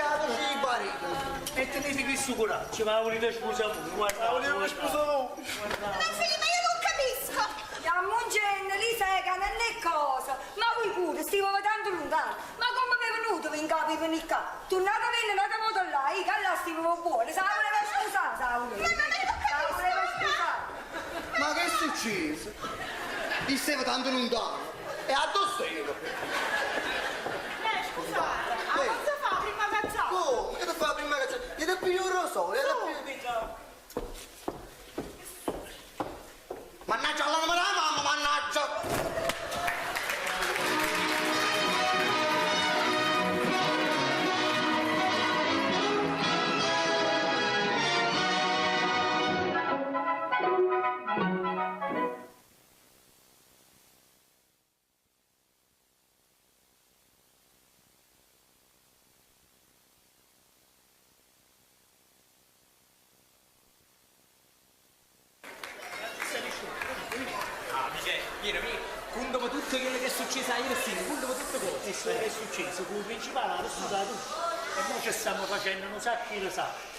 E tenete questo coraggio, ma la volete sposare voi, guarda. La volevo sposare voi. Ma figlio, ma io non capisco! Ammuncenne, lì sai che non è cosa. Ma voi pure, stiamo tanto lontano. Ma come mi è venuto in capo di venire qua? Tornate bene, andate moto là, io che là stiamo buono. Sa voleva sposare, sa voleva. Sa voleva sposare. Ma che è successo? Gli stava tanto lontano. E a dove stava? Scusate, ma cosa fa prima cacciata? Come? Che fa prima cacciata? Gli do più un rosolio, gli do più... Mannaggia all'anima della mamma, mannaggia! Ah, Michele, vieni, vieni. Contami tutto quello che è successo ieri sera, contami tutto cosa. E che è successo? Con il principale ha studiato tutto. E noi ci stiamo facendo un sacco di risate.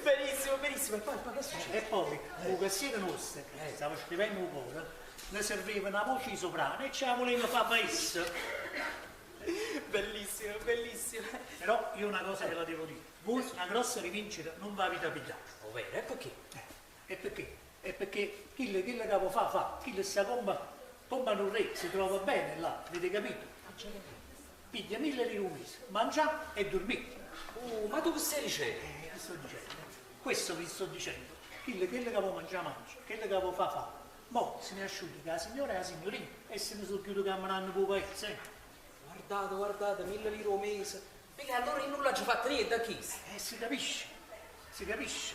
Benissimo, benissimo. E poi, poi che succede? E poi, il cassiere nostro, stava scrivendo un coro, ne serviva una voce di soprano e ce la voleva fare maestro. Bellissimo, bellissimo. Però io una cosa ve la devo dire, voi una grossa rivincita non va avete pigliata. Oh, vero, e perché? E perché? E perché chi le, chi le capo fa, fa, chi le sa comba, comba un re, si trova bene là, avete capito? Piglia mille lire un mese, mangia e dormì. Oh, ma tu che stai dicendo? Che sto dicendo? Questo vi sto dicendo. Chi le, chi le capo mangia, mangia, chi le capo fa, fa. Mo se ne è asciuto che la signora e la signorina e se ne sono chiuso camminando per il paese. Guardate, guardate, mille lire al mese. Mica allora io non l'ho già fatto niente a chi? Si capisce, si capisce.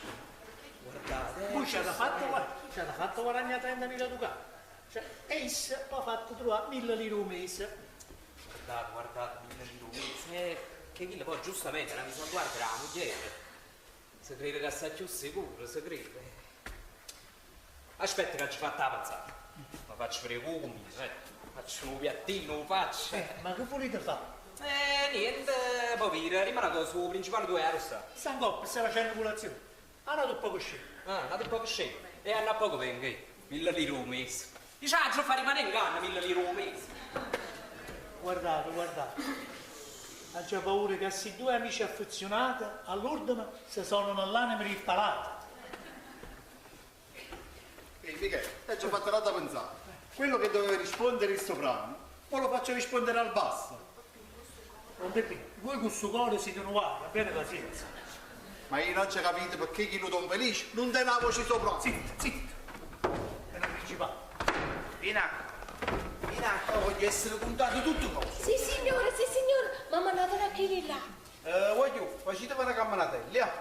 Guardate. Voi ci avete fatto, ci avete fatto guadagnare 30.000 ducati. Cioè, e essa mi ha fatto trovare 1.000 lire un mese. Guardate, guardate, mille lire un mese. Eh, che quello poi giustamente la mi guarda la moglie. Si crede che sta più sicuro, si crede. Aspetta che ci fatta la pensata. Ma faccio fare i cumi, eh. Faccio un piattino, lo faccio. Eh, ma che volete fare? Niente, poi rimane cosa su principale due euro sta. Sta in coppa, sta facendo colazione. Ha dato poco scemo. Ah, andate poco scemo. E a poco venga io. Mille lire un mese. Dice, ah, fa rimanere in canna mille lire un mese. Guardate, guardate. Ha già paura che questi due amici affezionati all'ordine si sono all'anima ripalate. Ehi, Michele, ti ho fatto da pensare. Quello che doveva rispondere il soprano, ora lo faccio rispondere al basso. Don Peppino, voi con questo cuore siete nuovi, abbiate pazienza. Ma io non ci ho capito perché chi lo Don Felice non tiene la voce soprano. Zitto, zitto. È una principale. Vieni Vieni qua, voglio essere contato tutto cosa. Sì signore, sì signore, ma mandate da chi là. Voglio, facete una camminatella.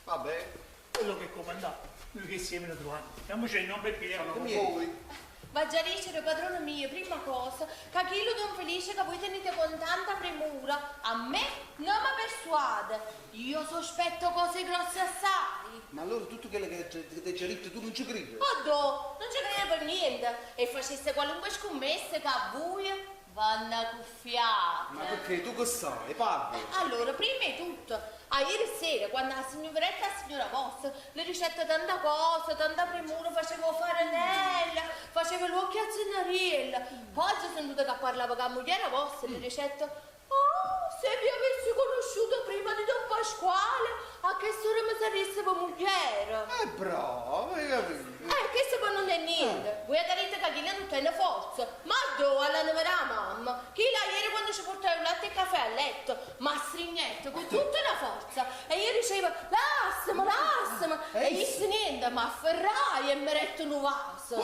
Vabbè. Quello che comandava, noi che siamo trovati. Andiamoci, non Peppino, con voi. Va già dicere, padrone mio, prima cosa, che chi Don Felice che voi tenete con tanta premura, a me non mi persuade. Io sospetto cose grosse assai. Ma allora tutto quello che ti ho detto tu non ci credi? Oddio, non ci credo per niente. E facesse qualunque scommessa che a voi vanno a cuffiare. Ma perché tu che sai? Parli. Allora, prima di tutto, a ieri sera, quando la signoretta e la signora Voss le ricetta tanta cosa, tanta premura, facevo farinella, facevo l'occhio a zenariella. Poi ho sentito che parlava con la moglie Voss e le ricetta, oh, se vi avessi conosciuto prima di Don Pasquale, a che sera mi sareste moglie? Bravo, hai capito? Questo poi non è niente. Voi avete detto che chi non tiene forza. Ma dove alla vera mamma? Chi là ieri quando ci portava il latte e il caffè a letto, ma strignetto con tutta la forza. E io dicevo, lassami, lassami. E gli niente, ma afferrai e mi retto un vaso.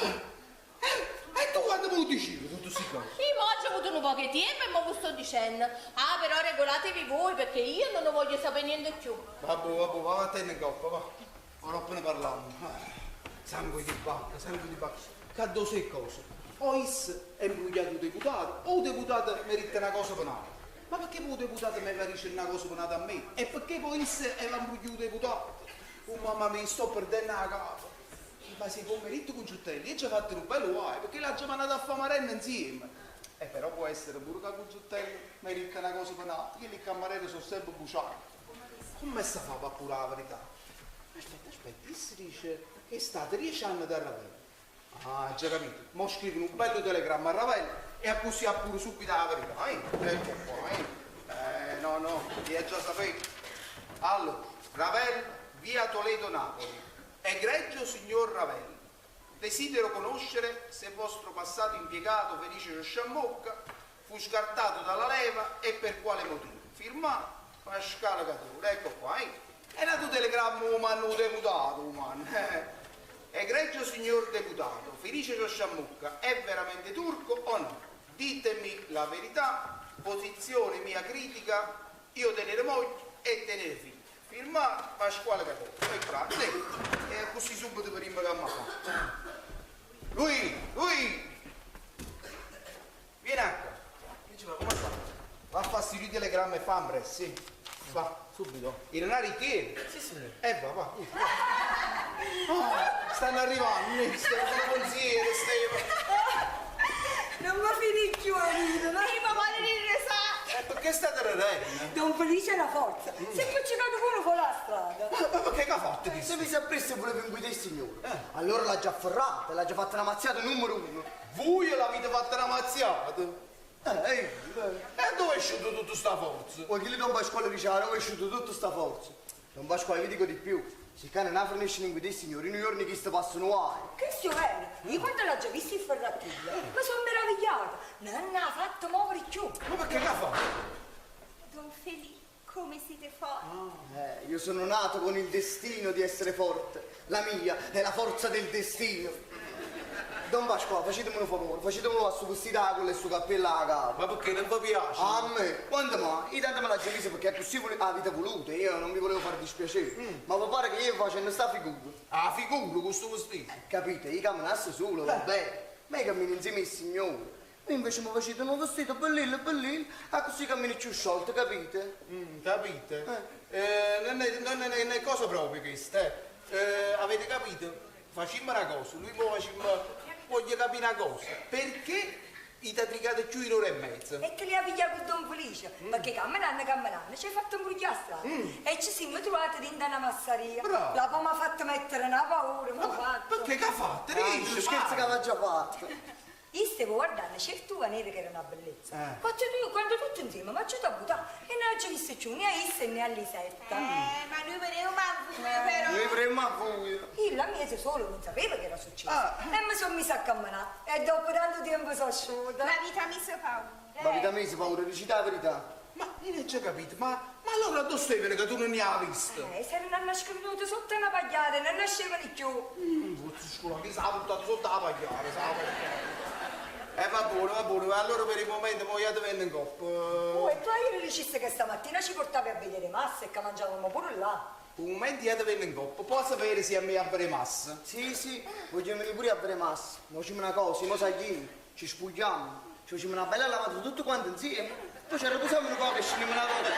E tu quando me lo dicevi tutte queste cose? Io oggi ho avuto un po' di tempo e mo vi sto dicendo. Ah, però regolatevi voi perché io non ne voglio sapere niente più. Vabbè, vabbè, va a tenere in coppa, va. Ora appena parliamo. Sangue di bacca, sangue di bacca. Che due cose. O is è imbrugliato il deputato, o il deputato merita una cosa penale. Ma perché poi il deputato mi va a dire una cosa penale a me? E perché poi is è l'imbrugliato deputato? Oh mamma mia, sto perdendo la capo. Ma se con merito con Giuttelli, io ci ho fatto un bello guai, perché l'ha già mandato a fare marenna insieme. E però può essere pure che con Giuttelli merita una cosa penale, che le cameriere sono sempre bruciate. Come si fa per appurare la verità? Aspetta, aspetta, si dice che è stato 10 anni da Ravello. Ah, già capito. Mo scrivono un bello telegramma a Ravello e così appuro subito la verità. Eh? Ecco qua, eh. No, no, li è già saputo. Allora, Ravello, via Toledo, Napoli. Egregio signor Ravello, desidero conoscere se vostro passato impiegato Felice Sciammocca fu scartato dalla leva e per quale motivo. Firmato Pasquale Catone, ecco qua, eh. È nato telegramma umano deputato, umano. Egregio signor deputato, Felice Sciammocca è veramente turco o no? Ditemi la verità, posizione mia critica, io tenere moglie e tenere figli. Firmato Pasquale Catone. E qua, sì. E così subito per prima che mi fa. Lui, lui! Vieni qua. Dice, ma come fa? Va a farsi il telegramma e fa sì. Va, subito. Il denaro tiene? Sì, signore. Va, va. Oh, stanno arrivando, stanno consigliere, Stefano. Non mi finì più a ridere. Prima vuole ridere, sa. Perché state ridendo? Don Felice è la forza. Se più ci cade uno fuori la strada. Ma perché che ha fatto? Se mi sapesse voleva inguidare il signore. Allora l'ha già afferrata, l'ha già fatta una mazziata numero 1. Voi l'avete fatta una mazziata? E dove è uscito tutta sta forza? Poi chi Don Pasquale dice, ah, dove è uscito tutta sta forza? Don Pasquale, vi dico di più. Se il cane non fornisce in guida, signori, in giorni che sta passano guai. Che sto bene? Io quando l'ho già visto il ferrattillo, mi sono meravigliata. Non ha fatto muovere più. Ma perché che ha fatto? Don Felice, come siete forti. Io sono nato con il destino di essere forte. La mia è la forza del destino. Don Pasquale, facitemi un favore, facitemelo a sto vestito a culo e sto cappello a capo. Ma perché non vi piace? A me? Quando mai? Io tanto me l'ho già perché così vole- avete voluto, io non vi volevo far dispiacere. Ma vi pare che io facendo sta figura? Ah, figura con sto vestito? Capite, io camminassi solo, va bene. Ma io cammino insieme al signore. Voi invece mi facete un vestito bellino, bellino, ah così cammino più sciolto, capite? Mm, capite? Non è, non è- non è cosa proprio questa, eh. Avete capito? Facciamo una cosa, lui mo facciamo, voglio capire una cosa. Perché i tricate più in ora e mezza? E che li ha pigliato con Don Felice, perché camminando, camminando, ci ha fatto imbrugliare la strada. E ci siamo trovati dentro una masseria. Bravo. La poi mi ha fatto mettere una paura, mi ha fatto. Perché che ha fatto? Ah, Dici, scherzo che aveva già fatto. Io stavo guardando certo nera che era una bellezza. Eh. Quando, tu, quando tutti insieme mi ha a buttare e non ci ho visto più né a essa né a Lisetta. Ma noi vorremmo a voi però. Noi vorremmo a voi. Io la mia solo non sapeva che era successo. Ah. E mi sono messa a camminare e dopo tanto tempo sono asciutta. La vita mi sa paura. Ma vita mia si paura, dici la verità. Ma io non ci ho capito, ma, ma allora dove stai che tu non ne hai visto? Si erano nascosti sotto una pagliata e non nascevano più. Scusa, chi si è buttato sotto la pagliara, sa la pagliara. Va buono, va buono, allora per il momento poi io ti vendo in coppa. Oh, e tu ieri dicesti che stamattina ci portavi a vedere masse e che mangiavamo pure là. Un momento io ti vendo in coppa, puoi sapere se a me a bere massa? Sì, sì, vogliamo venire pure a bere massa. Ma facciamo una cosa, mo sagliamo, ci spogliamo, ci facciamo una bella lavata tutto quanto insieme, poi ci riposiamo un po' e scendiamo una volta.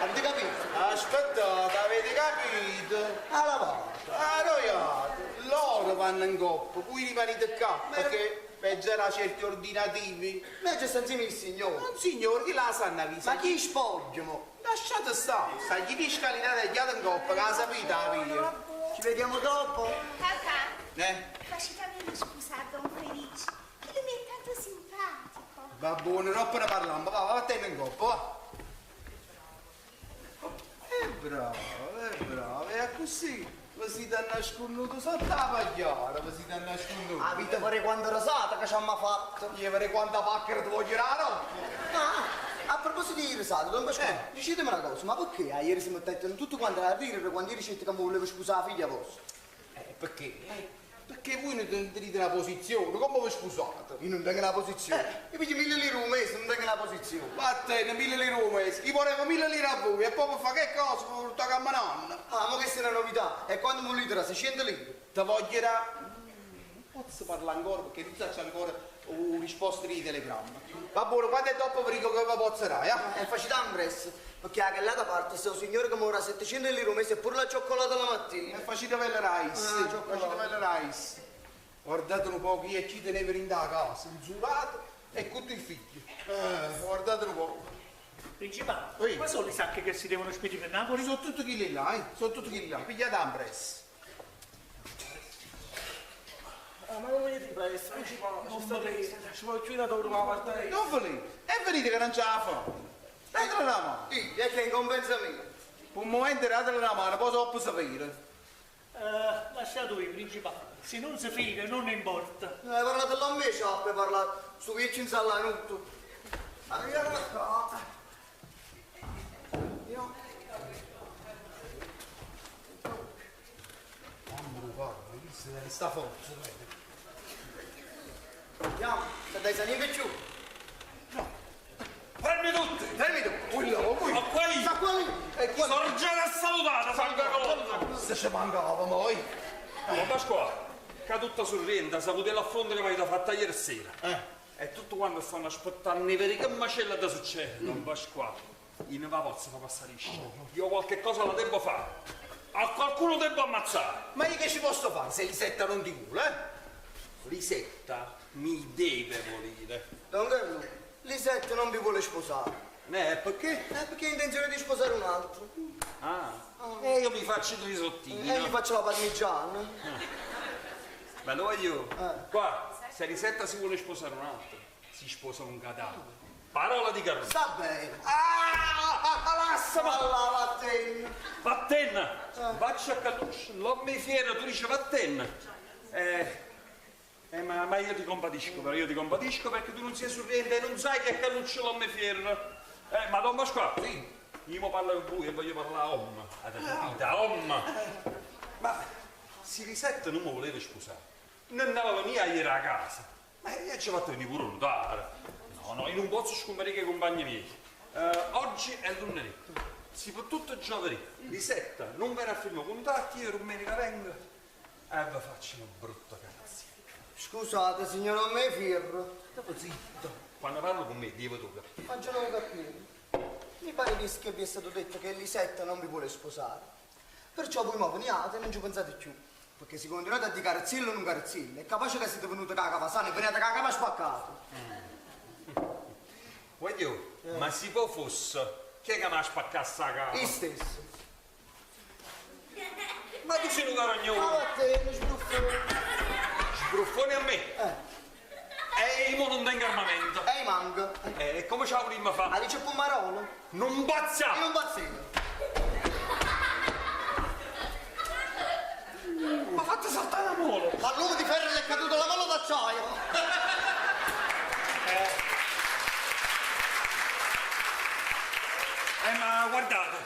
Avete capito? Aspettate, avete capito? A lavata. Ah, noiate, loro vanno in coppa, voi rimanete qua, perché peggera certi ordinativi. Noi ci stiamo insieme il signore. Non signore, chi la sanno visa? Ma chi spoglia mo? Lasciate stare, sagli di scalinata e gli in coppa, che la sapete la via. Ci vediamo dopo. Papà, Eh? facitemi scusa a Don Felice, che lui mi è tanto simpatico. Va buono, dopo ne parliamo, va, vattene in coppa, va. È bravo, è bravo, è così. Vi siete nasconduto sotto la pagliara, vi siete nasconduto. La vita vorrei quando rosata che ci hanno fatto. Io vorrei quanta pacchera ti voglio dare, no? Ah, a proposito di risate, Don Pasquale, dicetemi una cosa, ma perché a ieri si mettevano tutti quanti a ridere quando ieri dicete che mi volevo sposare la figlia vostra? Perché? Perché voi non tenete una posizione, come vi sposate? Io non tengo una posizione. Io piglio 1000 lire un mese, non tengo una posizione. Vattene, 1000 lire un mese. Io volevo 1000 lire a voi e poi per fare che cosa? Per portare a nonna. Ah, ma questa è una novità. E quando mi volete 600 lire? Te voglio dare... Non posso parlare ancora perché non c'è ancora una risposta di telegramma. Va buono, quando è dopo vi dico che vi posso dare, eh? E facite ambress, perché a quell'altra parte sta un signore che mi vorrà 700 lire un mese e pure la cioccolata la mattina. E facite bella rice, Ah, cioccolata. facite bella rice. Guardate un po' chi è chi teneva in da casa, insulato e con i figli. Guardate un po'. Principale, Oi. ma sono le sacche che si devono spedire per Napoli? Sono tutti quelli là, eh? Sono tutti quelli là, pigliate ambress. Ah, ma non venite presto, principale, ci sta ci vuole chiudere dopo la parte. Non volete? E venite che non ce la fa. Datela una mano. Sì, è che in compensa mia. Per un momento datela una mano, poi dopo sapere. Lasciate voi, principale. Se non si fida, non ne importa. Hai parlato là invece, hai parlato su che ci insallanuto. Arriviamo qua. Io. Mamma guarda, visto sta forza, vedi. Andiamo, se dai salire giù. Fermi tutti! Fermi tutti! Quello, qui! Ma qua lì! Sta qua lì! E qua Sorgere a salutare, San Carlo! Se ci mancava, moi! Ma Pasquale, che tutta sorrenda, sapete l'affronto che mi avete fatta ieri sera. E tutto quanto stanno aspettando i veri che macella da succedere, Don Pasquale. Io non la posso far passare liscia. Io qualche cosa la devo fare. A qualcuno devo ammazzare. Ma io che ci posso fare se Lisetta non ti vuole, eh? Lisetta mi deve volere. Don Carlo, Lisetta non vi vuole sposare. Perché? Perché ha intenzione di sposare un altro. Ah. E io mi faccio il risottino. E gli faccio la parmigiana. Ma lo voglio. Qua, se Lisetta si vuole sposare un altro, si sposa un cadavere. Parola di Carlo. Sta bene. Ah, ah, lasciami! Alla vattene. Vattene! Vacci a Calluccio, l'uomo fiero, tu dici vattene. Ma io ti compatisco, però io ti compatisco perché tu non sei sorriente e non sai che è Calluccio l'uomo fiero. Ma Don Pasquale, sì, io mo parlo con voi e voglio parlare a Om. Avete capito? A Om. Ma se Lisetta non mi voleva sposare, Non andava venire a ieri a casa. Ma io ci ho fatto venire pure un notare. No, no, io non posso scomparire con i compagni miei. Eh, oggi è lunedì. Si può tutto giovedì. Lisetta, non verrà a firmare contatti, io domenica vengo e vi faccio una brutta cazzo. Scusate, signor, non mi firro. Dopo zitto. Quando parlo con me, devo tu capire. Ma già non capire. Mi pare che vi è stato detto che Lisetta non vi vuole sposare. Perciò voi mo veniate e non ci pensate più. Perché se continuate a dire carezzillo o non carezzillo, è capace che siete venuti con la capa sana e veniate con la capa spaccata. Voglio, ma se poi fosse, chi è che mi ha spaccato la capa? Io stesso. Ma tu sei un caragnone. Ma vattene, sbruffone. Sbruffone a me? E io mo non tengo armamento. E io manco. E come ce la volimmo fare? Ah, dice Pomarolo? Non pazza! Io non pazzio. Ma fate saltare la mola! Ma l'uomo di ferro gli è caduto la mano d'acciaio. Ma guardate,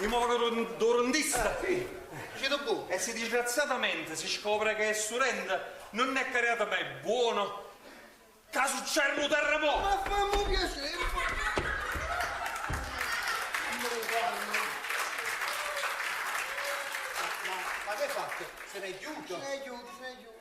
io mi vado d'orondista. Sì. Ci bu. E se disgraziatamente si scopre che Surenda non è cariata ma è buono, che succede un terremoto! Ma fammi piacere. Ma che hai fatto? Se n'è chiuso? Se n'è chiuso, se n'è chiuso.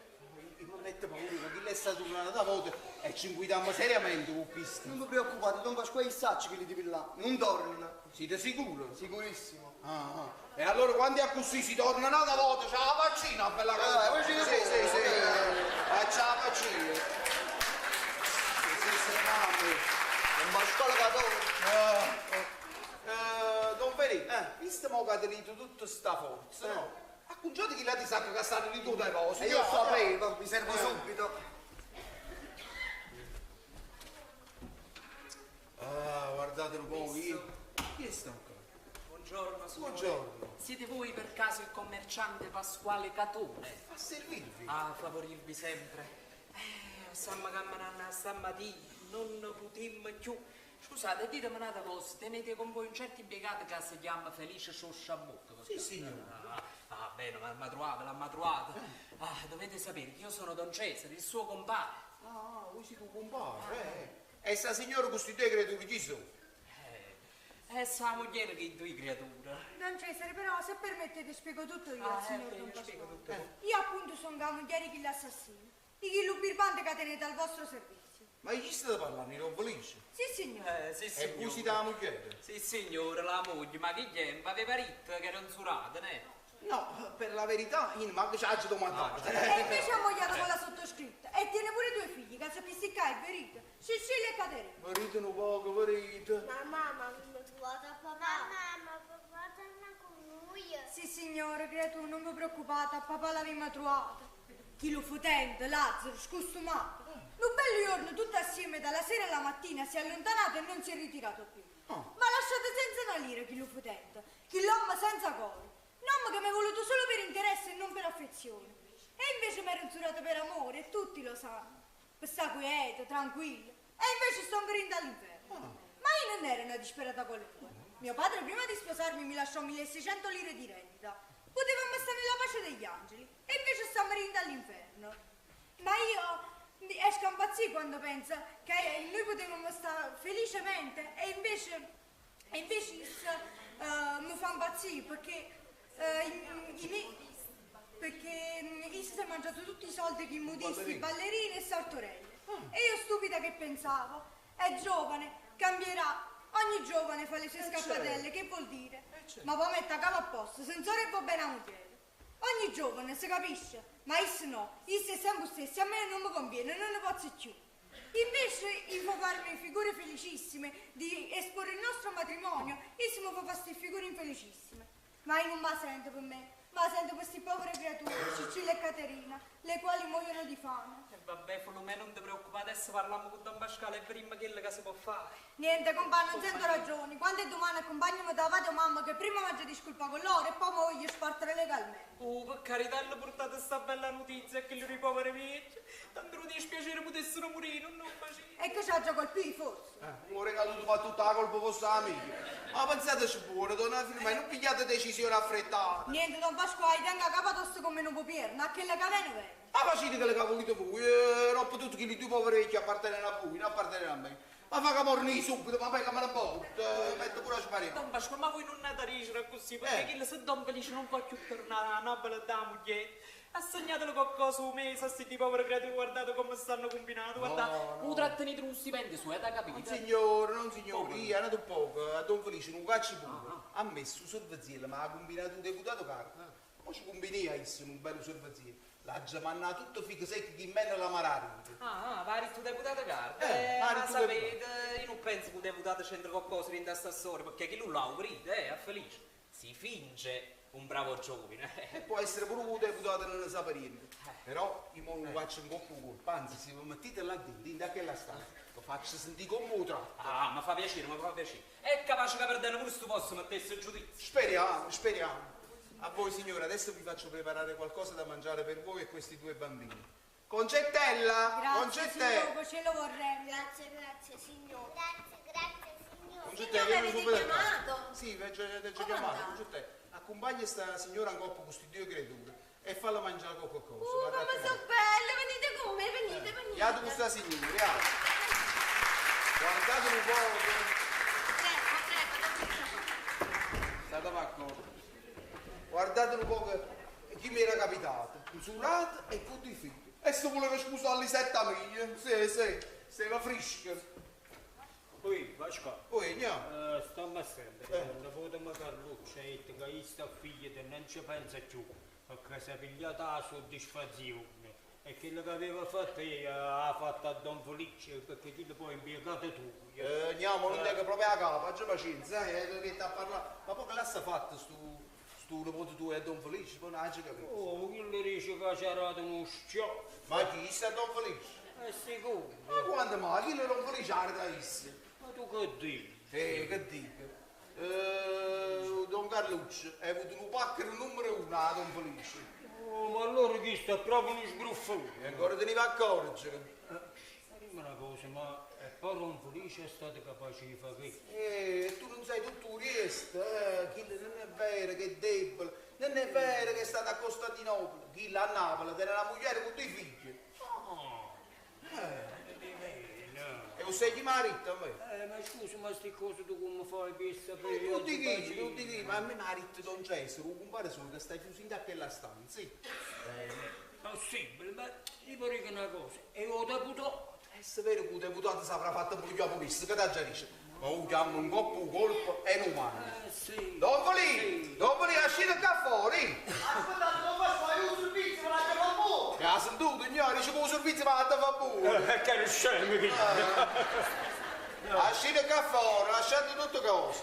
Io mi metto paura che chi è stato una volta e ci inguidiamo seriamente con questo. Non vi preoccupate, Don Pasquale sa che li di là, non tornano. Siete sicuri? Sicurissimo. Ah, ah. E allora quando è così si torna un'altra volta, c'è la vaccina, bella cosa. Eh, voi ci sì, sì, sì. Eh, c'è la vaccina. Sì, sì, sì, mamma. Don Pasquale Catone. Eh, Don Felipe, visto mo che ha tenuto tutta sta forza, no? Accugiate chi là ti sa che stanno di tutte le cose. E io sapevo, mi servo subito. Ah, guardate un po' chi. Chi è sta qua? Buongiorno, signore. Buongiorno. Siete voi per caso il commerciante Pasquale Catone? A servirvi. A favorirvi sempre. Stiamo camminando stamattina, non ne potremmo più. Scusate, ditemi una cosa, tenete con voi un certo impiegato che si chiama Felice Sciosciamucca? Sì, signore. Ah, ah, bene, ma l'ha trovata, l'ha trovata. Ah, dovete sapere che io sono Don Cesare, il suo compare. Ah, voi siete un compare, eh. E sta signora con questi due creature chi sono? E sa moglie che due creature. Don Cesare, però, se permettete, spiego tutto io Ah, al signor ecco, Don io spiego Pasquale. tutto. Io appunto sono la moglie di l'assassino, di chi birbante che tenete al vostro servizio. Ma chi state parlando? Non Felice? Sì, signore. Sì, E signore. voi siete la moglie? Sì, signore, la moglie, ma che gli è? Aveva detto che era un surato, ne? No, per la verità, io manco ci ho domandato. E invece ha mogliato con la sottoscritta e tiene pure due figli, che sono questi qua, è verito, Cecilia e Caterina. Verite un poco, verite. Mamma, ma mi trovato a papà. Mamma, ma papà torna con lui. Sì, signore, creatura, non vi preoccupate, a papà l'aveva trovato. Chi lo fotente, Lazzaro, scostumato. Un bello giorno, tutto assieme, dalla sera alla mattina, si è allontanato e non si è ritirato più. Ma lasciate senza una lira chi lo fotente, chi l'uomo senza cuore. Un uomo che mi ha voluto solo per interesse e non per affezione. E invece mi ero insurato per amore, e tutti lo sanno. Per sta quieto, tranquillo. E invece sto ancora all'inferno. Ma io non ero una disperata qualunque. Mio padre prima di sposarmi mi lasciò 1600 lire di rendita. Potevamo stare nella pace degli angeli. E invece sto morendo all'inferno. Ma io esco a impazzire quando penso che noi potevamo stare felicemente e invece, e invece mi fa impazzire perché, perché io si è mangiato tutti i soldi che i modisti, ballerine e sartorelle. E io stupida che pensavo, è giovane, cambierà. Ogni giovane fa le sue scappatelle, che vuol dire? Ma poi mette a capo a posto, senza ora e va bene a moglie. Ogni giovane si capisce, ma io no, io è sempre stesso, a me non mi conviene, non ne posso più. Invece io fa farmi figure felicissime, di esporre il nostro matrimonio, io mi fa fare queste figure infelicissime. Ma io non mi sento per me, ma sento queste povere creature, Cecilia e Caterina, le quali muoiono di fame. E vabbè, Filomena, non ti preoccupare, adesso parliamo con Don Pasquale e prima quello che si può fare. Niente, compagno, non sento ragioni. Quando è domani accompagnami da vado mamma che prima mangia discolpa con loro e poi mi voglio spartire legalmente. Oh, per carità, l'ho portata sta bella notizia che lui poveri vecchi. Tanto lo dispiacere potessero morire, non lo facevo. E che ci ha già colpito, forse? Ora che tu fa tutta la colpa vostra amica. Ma pensateci buono, donna Filomena, non pigliate decisioni affrettate. Niente, Don Pasquale, tenga capo addosso come un pupierno, a quella che viene viene. Ma facite che le cavolite voi, eh, roba tutti quelli due poverecchi appartengono a voi, non appartengono a me. Ma fa che morni subito, ma poi che me ne botto, eh, metto pure a sparire. Don Pasquale, ma voi non andate a ridere così, perché chi se Don Felice non può più tornare a Napoli da moglie. Assegnatelo qualcosa un mese a questi poveri creature, guardate come stanno combinando, guardate. No, trattenete un stipendio su, è da capire. Non signore, non signore, io andate un poco, a Don Felice non cacci pure. Ha messo un sorveziello, ma ha combinato un deputato caro. Poi ci combini a essere un bello sorveziello. L'ha già mandato tutto fico secco chi mena la mararita. Ah, ah, vari tu deputato carta. Eh, vari ma tu sapete, io non penso che un deputato c'entra qualcosa in sta storia, perché chi lui l'ha augurito, a Felice. Si finge un bravo giovane. E può essere pure un deputato non ne sa per niente. Però io mo non faccio un coppo colpo, anzi se vi mettete là dentro, in quella stanza, lo faccio sentire come un tratto. Ah, ma fa piacere, ma fa piacere. È capace che perdendo pure sto posto mettesse il giudizio. Speriamo, speriamo. A voi signora, adesso vi faccio preparare qualcosa da mangiare per voi e questi due bambini. Concettella! Grazie, Concettella! signor, ce lo vorrei. Grazie, grazie, signore. Grazie, grazie, signore. Concettella, Signor, vieni mi avete subito a casa. chiamato? Sì, vi ho già, vi ho già Come chiamato. andate? Concettella, accompagna sta signora in coppa con questi due creature e falla mangiare qualcosa. Oh, mi come raccomando. sono belle, venite con me, venite, venite. Iate con sta signora, iate. Guardate un po'. Prego, prego, Don Felice. State d'accordo. Guardate un po' che- chi mi era capitato. Insurato e con due figli. E se voleva sposarli sette amici. Sì, sì, stava fresca. Poi, Pasquale. Poi, no. Eh, stiamo sempre, una volta mi Carluccio ha detto che io sta figlia non ci pensa più, perché si è pigliata la soddisfazione. E quello che aveva fatto io ha fatto a Don Felice, perché quello poi è impiegato tu. Eh, andiamo, non tengo proprio la capa, aggia pazienza, eh, che ti a parlare. Ma poi che l'ha fatto sto, sto nipote tuo e Don Felice? Poi non ha capito. Oh, quello dice che c'era dato uno schiaffo. Ma chi sta Don Felice? È sicuro. Ma quando mai? Chi lo Don Felice ha da essere? Ma tu che dici? Eh, che dico? Eh, Don Carluccio ha avuto un pacchero numero uno a Don Felice. Oh, ma allora chi sta proprio uno sbruffone? E ancora te ne va a accorgere. Dimmi una cosa, ma e poi Don Felice è stato capace di fare questo? Eh, tu non sai tutto il resto, eh, chi non è vero che è debole, non è vero che è stato a Costantinopoli, chi là a Napoli tiene la moglie con due figli. Eh, E lo sai chi mi ha detto a me? Eh, ma scusa, ma ste cose tu come fai per sapere? Tu di chi, tu di chi, ma a me mi ha detto Don Cesare, un compare solo che stai chiuso in quella stanza, sì. Eh, possibile, ma io vorrei che una cosa, e ho deputato. E se è vero che il deputato si avrà fatto pure la polizia, che ti già dice? Ma io chiamo un coppo, un colpo e non mando. Eh, sì. Don Felice, Don Felice, uscite qua fuori! Aspettate, non posso, io un servizio, me l'ha chiamato voi! Che ha sentito, signore, dice che un servizio ma la fa pure. Eh, che eri scemo che... Uscite qua fuori, lasciate tutte cose.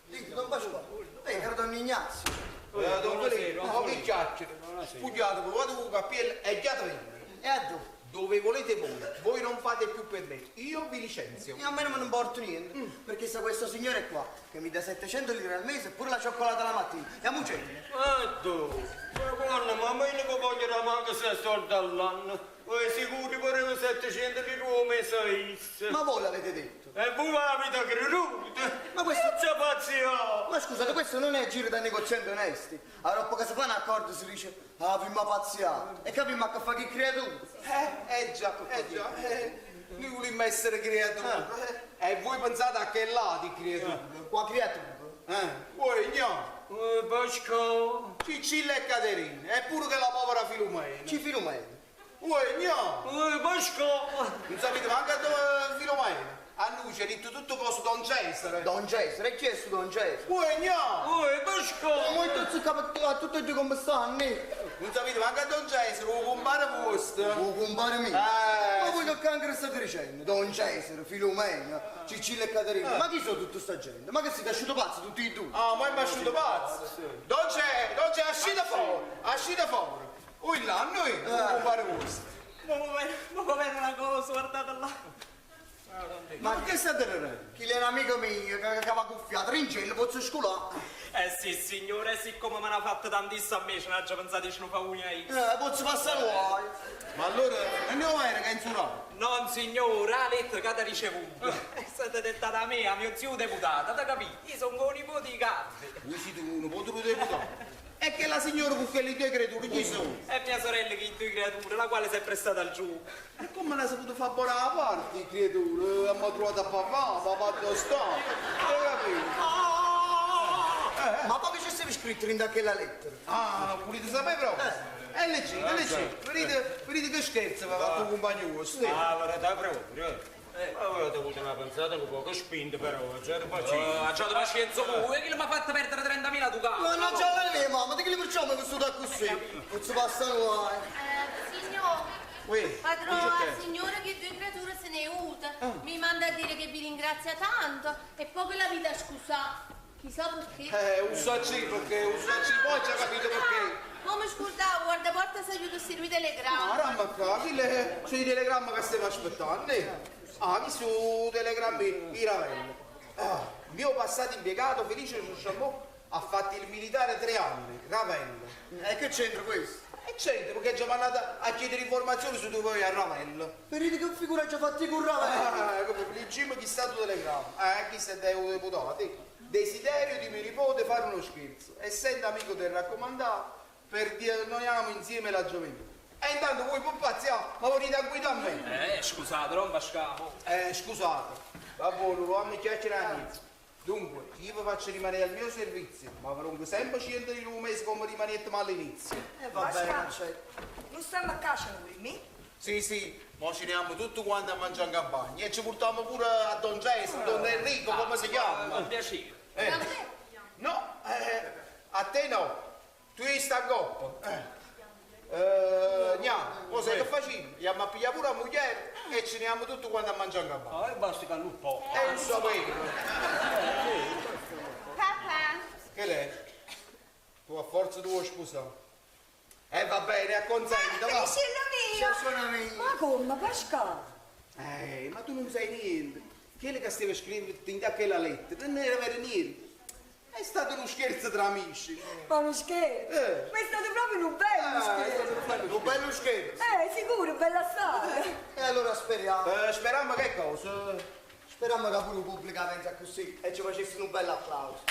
Dico, Don Pasquale, eh, caro Don Ignazio. Eh, Don Felice, Buonasera, ma che chiacchiere. Spugliate, provate con il cappello e ghiatevi. E a dove? Dove volete voi, voi non fate più per me, io vi licenzio. E a me non me ne importa niente, perché sta questo signore qua che mi dà 700 lire al mese e pure la cioccolata la mattina. E a mucella. Ma dove? Ma guarda, ma io non voglio da manco sei soldi all'anno. Voi sicuri pure 700 lire al mese a isse. Ma voi l'avete detto. E voi avete creduto? Ma questo- C'è pazzia! Ma scusate, questo non è giro da negozianti onesti. A roba che si fa un accordo si dice, ah, vi ma pazziato. E capimmo a che fa chi creatura. Eh, eh già, eh già, eh, noi vogliamo essere creature. Eh, e voi pensate a che lato di creature? Qua creatura. Eh, voi no. Eh, Pasquale. Cicilla e Caterina, e pure che la povera Filomena. Ci Filomena. Voi no. Eh, Pasquale. Non sapete manco dove Filomena. A noi c'è detto tutto cosa Don Cesare. Don Cesare, e chi è sto Don Cesare? Voi no. Eh, Pasquale. Ma voi tutti cap- a tutti e due come stanno? eh? Non sapete manco a Don Cesare, o compare vostro. Oh, compare mio. Eh, Ma voi che cancro state dicendo? Don Cesare, Filomena, Cicilla e Caterina. Ma chi sono tutta sta gente? Ma che siete asciutto pazzi tutti e due? Ah, ma è asciutto pazzo. Don c'è, Don c'è, uscite fuori, uscite fuori. Ui là, noi, o compare vostro. Ma come, ma com'era una cosa, guardate là. Ma perché state ridendo? Chi è un amico mio che, che va cuffiato, rincello, posso scolare. Eh sì, signore, siccome me n'ha fatto tantissimo a me, ce n'ha già pensato che ce ne fa una io. Posso passare guai. Ma allora, non è vero che è insurato? Non, signore, la lettera che ha ricevuto è stata detta da me, a mio zio deputato, avete capito? Io sono un nipote di Gabri. Voi siete un nipote di deputato? E che la signora con quelle due creature chi sono? E mia sorella che due creature, la quale si è prestata al gioco. E come l'ha saputo fare buona la parte, creature? Abbiamo trovato a papà, papà dove sta? Hai capito? Ma poi che ci sei scritto in quella lettera? Ah, volete sapere proprio? E leggete, leggete, vedete, vedete che scherzo va fatto un compagno vostro. Ah, verità proprio. Ma avete avuto una pensata un poco spinta però, già di pazienza. Oh, già di pazienza voi, che mi ha fatto perdere 30.000 ducati? Ma non c'è la mia mamma, di che li facciamo che sono così? Posso passare guai. Signor, Uè, padrone, dice la che? signora che due creature se ne è avuta, mi manda a dire che vi ringrazia tanto e poi che la vita scusa. Chissà perché. Un sacci perché, un sacci, poi c'ha capito perché. Come scordavo, guarda, porta se aiuto a servire telegramma. Ah, ramma qua, quello sono i telegramma che stiamo aspettando. eh. Ah, questo è il telegramma di Ravello. Ah, mio passato impiegato Felice Ciusciamò ha fatto il militare 3 anni, Ravello. E che c'entra questo? E c'entra perché è già mandato a chiedere informazioni su dove vai a Ravello. Vedete che figura ha già fatto con Ravello? Ah, come leggimo chi sta tu telegramma. Chi sta deputato. Desiderio di mio nipote fare uno scherzo. Essendo amico del raccomandato, per dire noi amo insieme la gioventù. E intanto voi pupazziamo, ma venite a guidare a me. Scusate, non basciamo. Scusate, va buono, lo amo chiacchierare all'inizio. Dunque, io vi faccio rimanere al mio servizio, ma vi sempre 100 euro un mese come rimanete male all'inizio. Va bene, accetto. Non stiamo a casa noi, mi? Sì, sì, ma ci andiamo tutti quanti a mangiare in campagna e ci portiamo pure a Don Gesso, Don Enrico, come si chiama? Con piacere. No, a te no, tu stai a coppa. Gnà, cosa che facciamo? Andiamo a pigliare pure la moglie e ci andiamo tutti quanti a mangiare in campagna. Ah, e basta che non può. E non sapevo. Papà, Che l'è? Tu a forza tu vuoi sposare. Va bene, acconsento, va. Felicella mia! Ma come, Pasquale? Ma tu non sai niente. Quello che stava scrivendo in quella lettera non era vero niente. È stato uno scherzo tra amici. Ma uno scherzo? Ma è stato proprio un bello scherzo. Un bello scherzo. Sicuro, bella storia. E allora speriamo. Speriamo che cosa? Speriamo che pure il pubblico pensa così e ci facessero un bel applauso.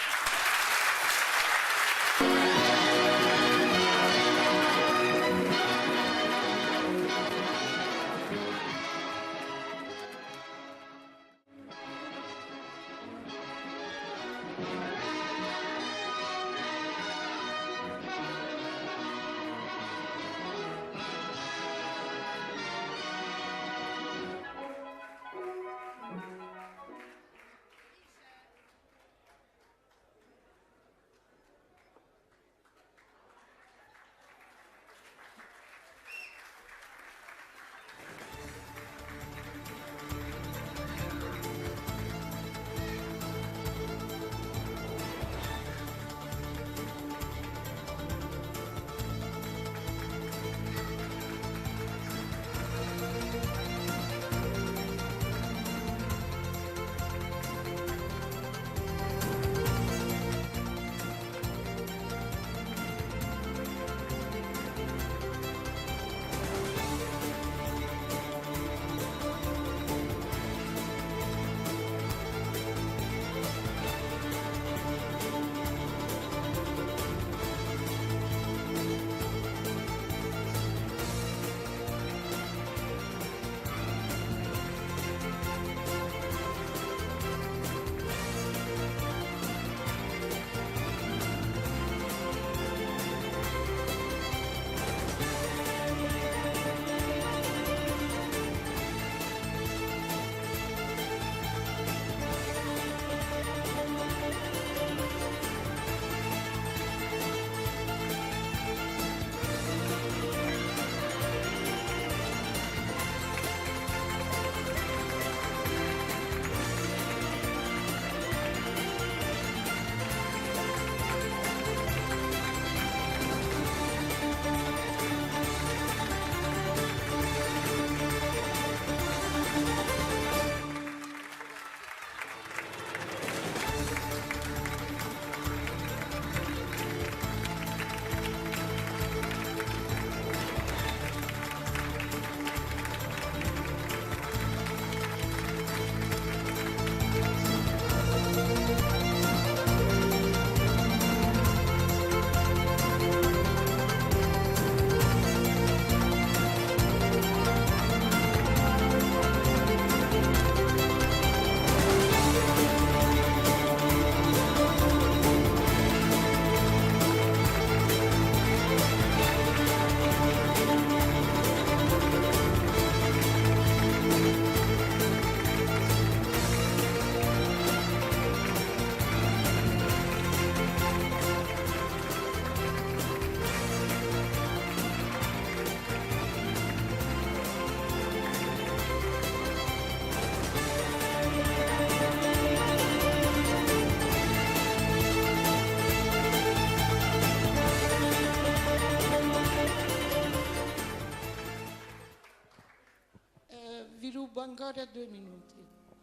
Vi rubo ancora due minuti.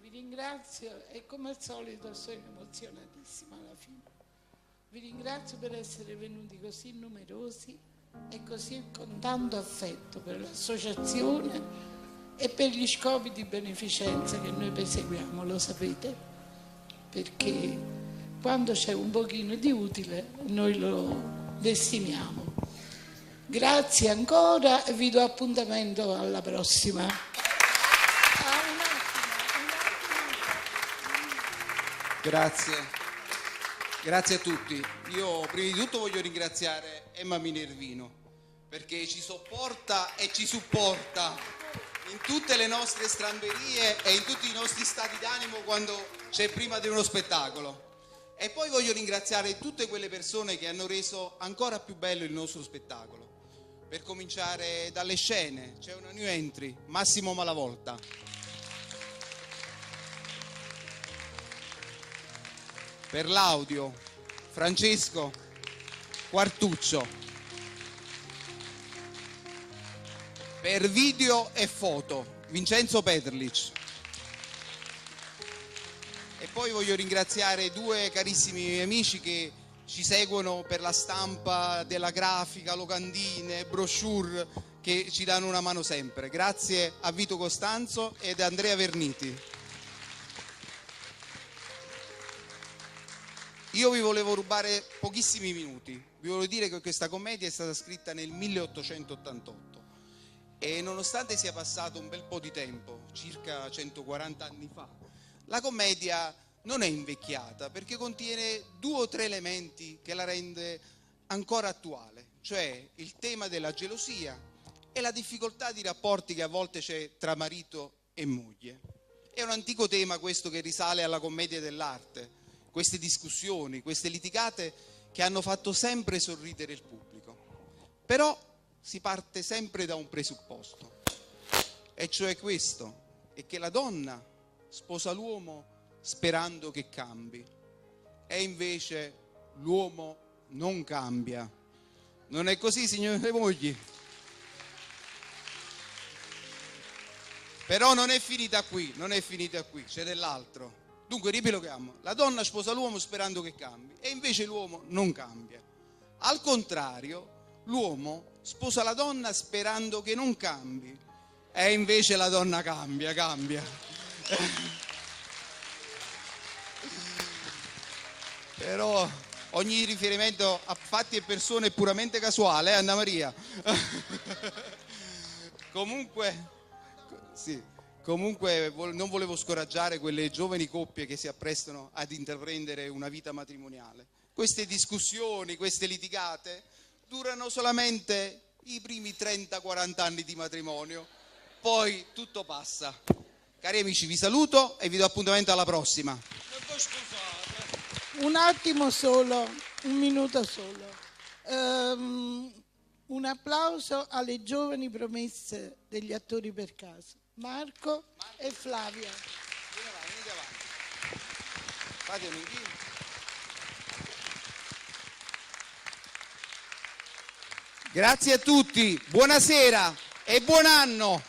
Vi ringrazio e come al solito sono emozionatissima alla fine. Vi ringrazio per essere venuti così numerosi e così con tanto affetto per l'associazione e per gli scopi di beneficenza che noi perseguiamo, lo sapete, perché quando c'è un pochino di utile noi lo destiniamo. Grazie ancora e vi do appuntamento alla prossima. Grazie. Grazie a tutti. Io prima di tutto voglio ringraziare Emma Minervino perché ci sopporta e ci supporta in tutte le nostre stramberie e in tutti i nostri stati d'animo quando c'è prima di uno spettacolo. E poi voglio ringraziare tutte quelle persone che hanno reso ancora più bello il nostro spettacolo. Per cominciare dalle scene, c'è una new entry, Massimo Malavolta. Per l'audio, Francesco Quartuccio. Per video e foto, Vincenzo Petrlich. E poi voglio ringraziare due carissimi miei amici che ci seguono per la stampa della grafica, locandine, brochure, che ci danno una mano sempre. Grazie a Vito Costanzo ed Andrea Verniti. Io vi volevo rubare pochissimi minuti. Vi volevo dire che questa commedia è stata scritta nel 1888 e nonostante sia passato un bel po' di tempo, circa 140 anni fa, la commedia non è invecchiata perché contiene due o tre elementi che la rende ancora attuale, cioè il tema della gelosia e la difficoltà di rapporti che a volte c'è tra marito e moglie. È un antico tema questo che risale alla commedia dell'arte, queste discussioni, queste litigate che hanno fatto sempre sorridere il pubblico. Però si parte sempre da un presupposto, e cioè questo, è che la donna sposa l'uomo sperando che cambi e invece l'uomo non cambia. Non è così, signore mogli? Però non è finita qui, non è finita qui, c'è dell'altro. Dunque ripiloghiamo, la donna sposa l'uomo sperando che cambi e invece l'uomo non cambia. Al contrario, l'uomo sposa la donna sperando che non cambi e invece la donna cambia, cambia. Però ogni riferimento a fatti e persone è puramente casuale, eh, Anna Maria? Comunque, sì, comunque non volevo scoraggiare quelle giovani coppie che si apprestano ad intraprendere una vita matrimoniale. Queste discussioni, queste litigate durano solamente i primi 30-40 anni di matrimonio, poi tutto passa. Cari amici, vi saluto e vi do appuntamento alla prossima. Un attimo solo, un minuto solo. Un applauso alle giovani promesse degli attori per caso, Marco e Flavia. Venite avanti. Fate un inchino. Grazie a tutti, buonasera e buon anno.